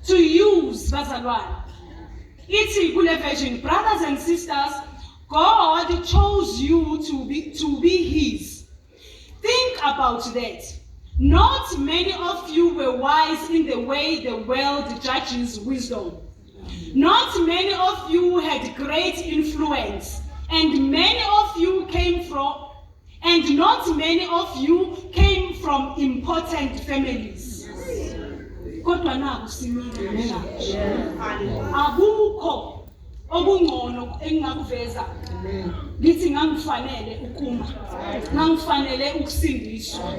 A: to use bazalwane. Ithi kule version, brothers and sisters, God chose you to be his. Think about that. Not many of you were wise in the way the world judges wisdom. Not many of you had great influence, and many of you came from and not many of you came from important families. Kodwa naku simile namhlanje. Akukho okungcono engingakuveza ngithi ngangifanele ukuma, ngangifanele ukusindiswa.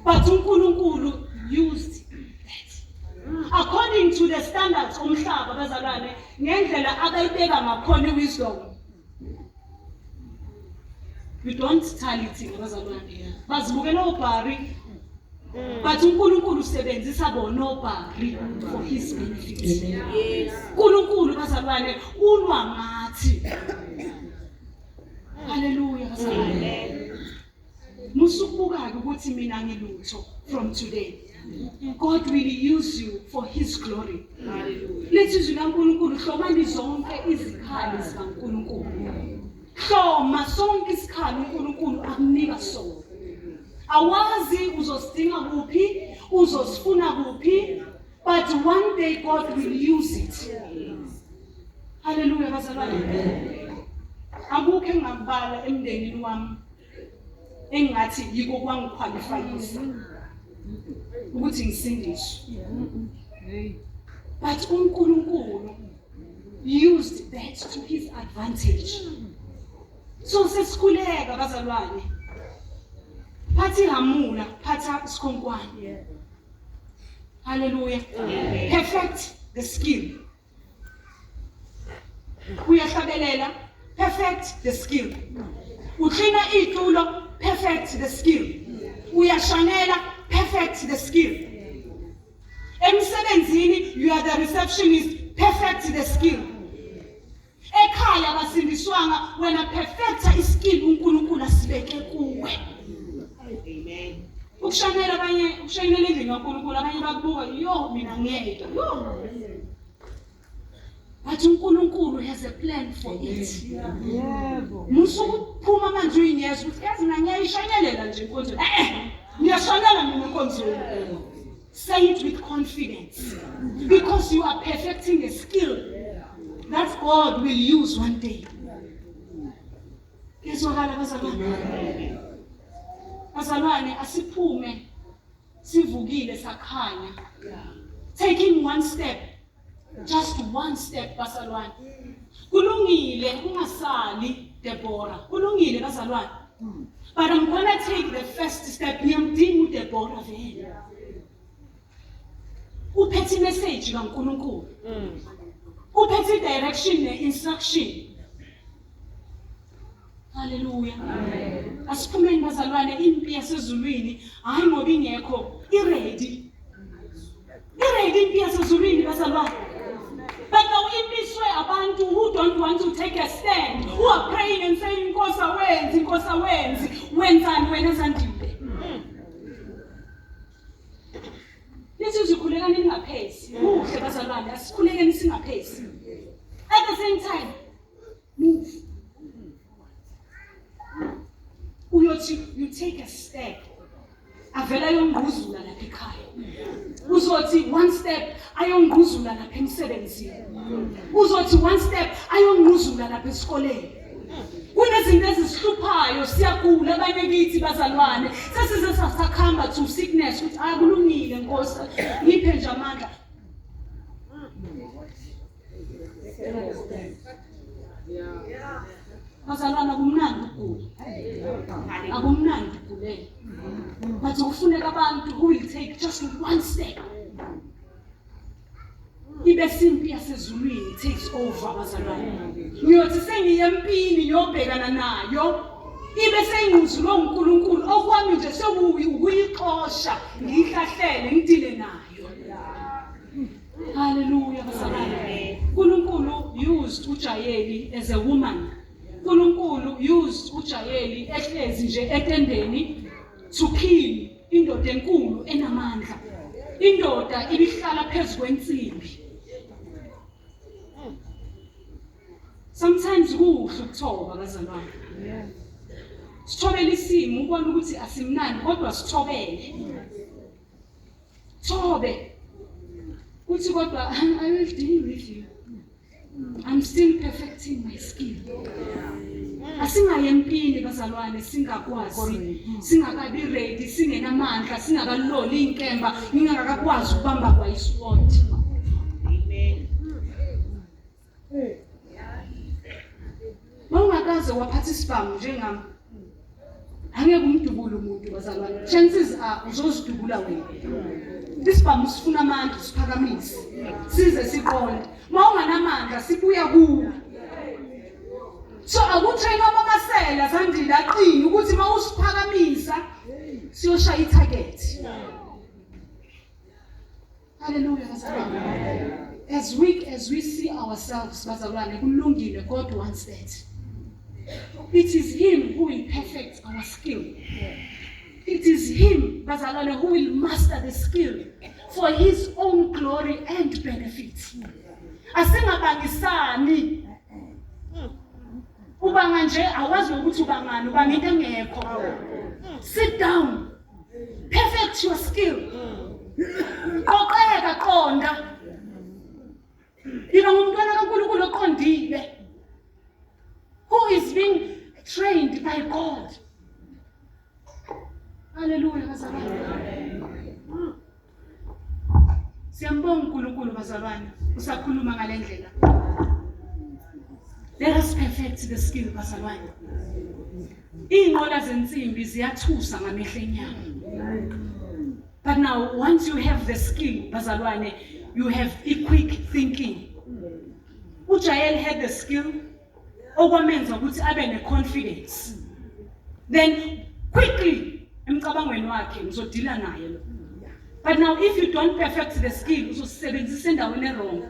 A: But uNkulunkulu used that. According to the standards omhlaba bazalwane, ngendlela abayibeka ngakhona iwisdom. We don't tally thina bazalwane. Bazibukela obhari. But uNkulunkulu usebenzisa bona obhari for his benefit. uNkulunkulu bazalwane ulwa ngathi. Hallelujah bazalwane. Musukubuka ukuthi mina ngilutho from today. God will use you for his glory. Lithi izwi laNkulunkulu hlomani zonke izikhali zikaNkulunkulu. Hloma sonke isikhali uNkulunkulu akunika sona. Awazi uzosidinga kuphi, uzosifuna kuphi, but one day God will use it. Hallelujah bazalwane. Akukho engakubala emndenini wami engathi yiko kwangikhwalifayisa ukuthi ngisindiswe. But uNkulunkulu used that to his advantage. So sesikhuleka bazalwane. Phatha ihamula, phatha isikhonkwane. Hallelujah. Perfect the skill. Uyahlabelela, perfect the skill. Uklina itulo, perfect the skill. Uyashanela, perfect the skill. Emsebenzini you are the receptionist, perfect the skill. Ekhaya abasindiswanga wena perfecta iskill uNkulunkulu asibeke kuwe.
E: Amen.
A: Ukushanela abanye, ukushanela endlini kaNkulunkulu abanye bakubuka yo mina ngeke. Yo. But uNkulunkulu has a plan for it.
C: Yebo.
A: Musa ukuphuma manje uyinyeza ukuthi yazi mina ngiyayishanyelela nje inkonzo. Eh eh. Ngiyashanela mina enkonzweni. Say it with confidence because you are perfecting a skill that God will use one day. Ngizwakala bazalwane. Bazalwane asiphume sivukile sakhanya. Taking one step, just one step bazalwane. Kulungile ungasali Deborah. Kulungile bazalwane. But I'm gonna take the first step. Ngiyamdinga uDeborah vele. Uphethe imessage kaNkulunkulu. Uphethe direction ne-instruction. Haleluya. Asiphumeni bazalwane impi yasezulwini hayi ngoba ingekho iready. Iready impi yasezulwini bazalwane. But now imiswe abantu who don't want to take a stand, who are praying and saying Nkosi awenzi, Nkosi awenzi, wenzani wena Zandile? Lithi zikhulekani ningaphezi. Kuhle bazalwane, asikhulekeni singaphezi. At the same time, move. Uyothi you take a step. Avela ayongquzula lapha ekhaya. Uzothi one step ayongquzula lapha emsebenzini. Uzothi one step ayongquzula lapha esikoleni. Kunezinto ezisihluphayo siyagula abanye kithi bazalwane. Sesize sakhamba to sickness ukuthi akulungile Nkosi ngiphe nje amandla. Bazalwane akumnandi ukugula. Akumnandi ukugulela. But kufuneka abantu who will take just one step. Ibe simpi yasezulwini takes over bazalwane. Ngiyothi sengiye empini ngiyobhekana nayo. Ibe seyingquzulwe uNkulunkulu okwami nje sekuyi ukuyixosha ngiyihlahlele ngidile nayo. Hallelujah bazalwane. uNkulunkulu used uJayeli as a woman. uNkulunkulu used uJayeli ehlezi nje etendeni to kill indoda enkulu enamandla. Indoda ibihlala phezu kwensimbi. Sometimes kuhle ukuthoba bazalwane. Sithobele isimo ubone ukuthi asimnandi kodwa sithobele. Thobe. Uthi kodwa I will deal with you. I'm still perfecting my skill. Asingaye empini bazalwane singakwazi, singakabi ready, singenamandla, singakaloli inkemba, ngingakakwazi ukubamba kwa isword.
E: Amen.
A: Mawungakaze waphatha isibhamu njengami. Angeke umdubule umuntu bazalwane. Chances are uzozidubula wena. Isibhamu sifuna amandla siphakamise. Size siqonde. Mawunganamandla sibuya kuwe. So akutrain amamasela Zandile aqine ukuthi mawusiphakamisa siyoshaya itarget. Hallelujah bazalwane. As weak as we see ourselves bazalwane kulungile God wants that. It is him who will perfect our skill. It is him, bazalwane, who will master the skill for his own glory and benefit. Asingabangisani. Ubanga nje awazi nokuthi ubangani, ubanga into engekho. Sit down. Perfect your skill. Qoqeka qonda. Yiba ngumntwana kaNkulunkulu oqondile. Who is being trained by God. Haleluya bazalwane. Siyambonga uNkulunkulu bazalwane usakhuluma ngalendlela. Let us perfect the skill bazalwane. Iy'nqola zensimbi ziyathusa ngamehlo enyama. But now once you have the skill bazalwane you have a quick thinking. UJael had the skill okwamenza ukuthi abe ne-confidence. Then quickly emcabangweni wakhe ngizodila naye lo. But now if you don't perfect the skill uzosebenzisa endaweni erong.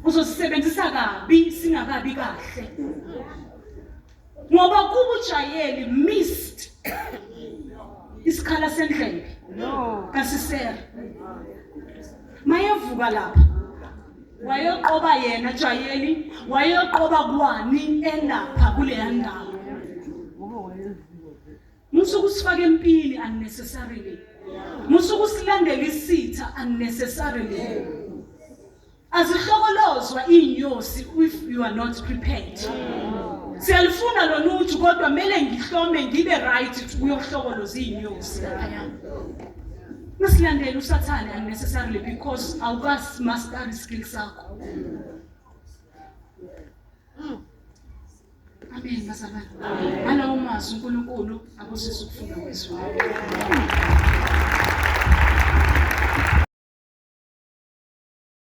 A: Uzosebenzisa kabi singakabi kahle. Ngoba kuba uJayeli missed isikhala sendlebe kaSisera. Mayevuka lapha wayeqoba yena Jayeli wayeqoba kwani elapha kuleya ndawo. Musa ukusifaka empini unnecessarily. Musa ukusilandela isitha unnecessarily. Azihlokolozwa iy'nyosi if you are not prepared. Siyalifuna lona uju kodwa kumele ngihlome ngibe right kuyohlokoloza iy'nyosi laphaya. Masilandele usathane unnecessarily because awukasi master skill sakho. Amen bazalwane. Ngalawo mazwi uNkulunkulu abusise ukufunda kwezwi.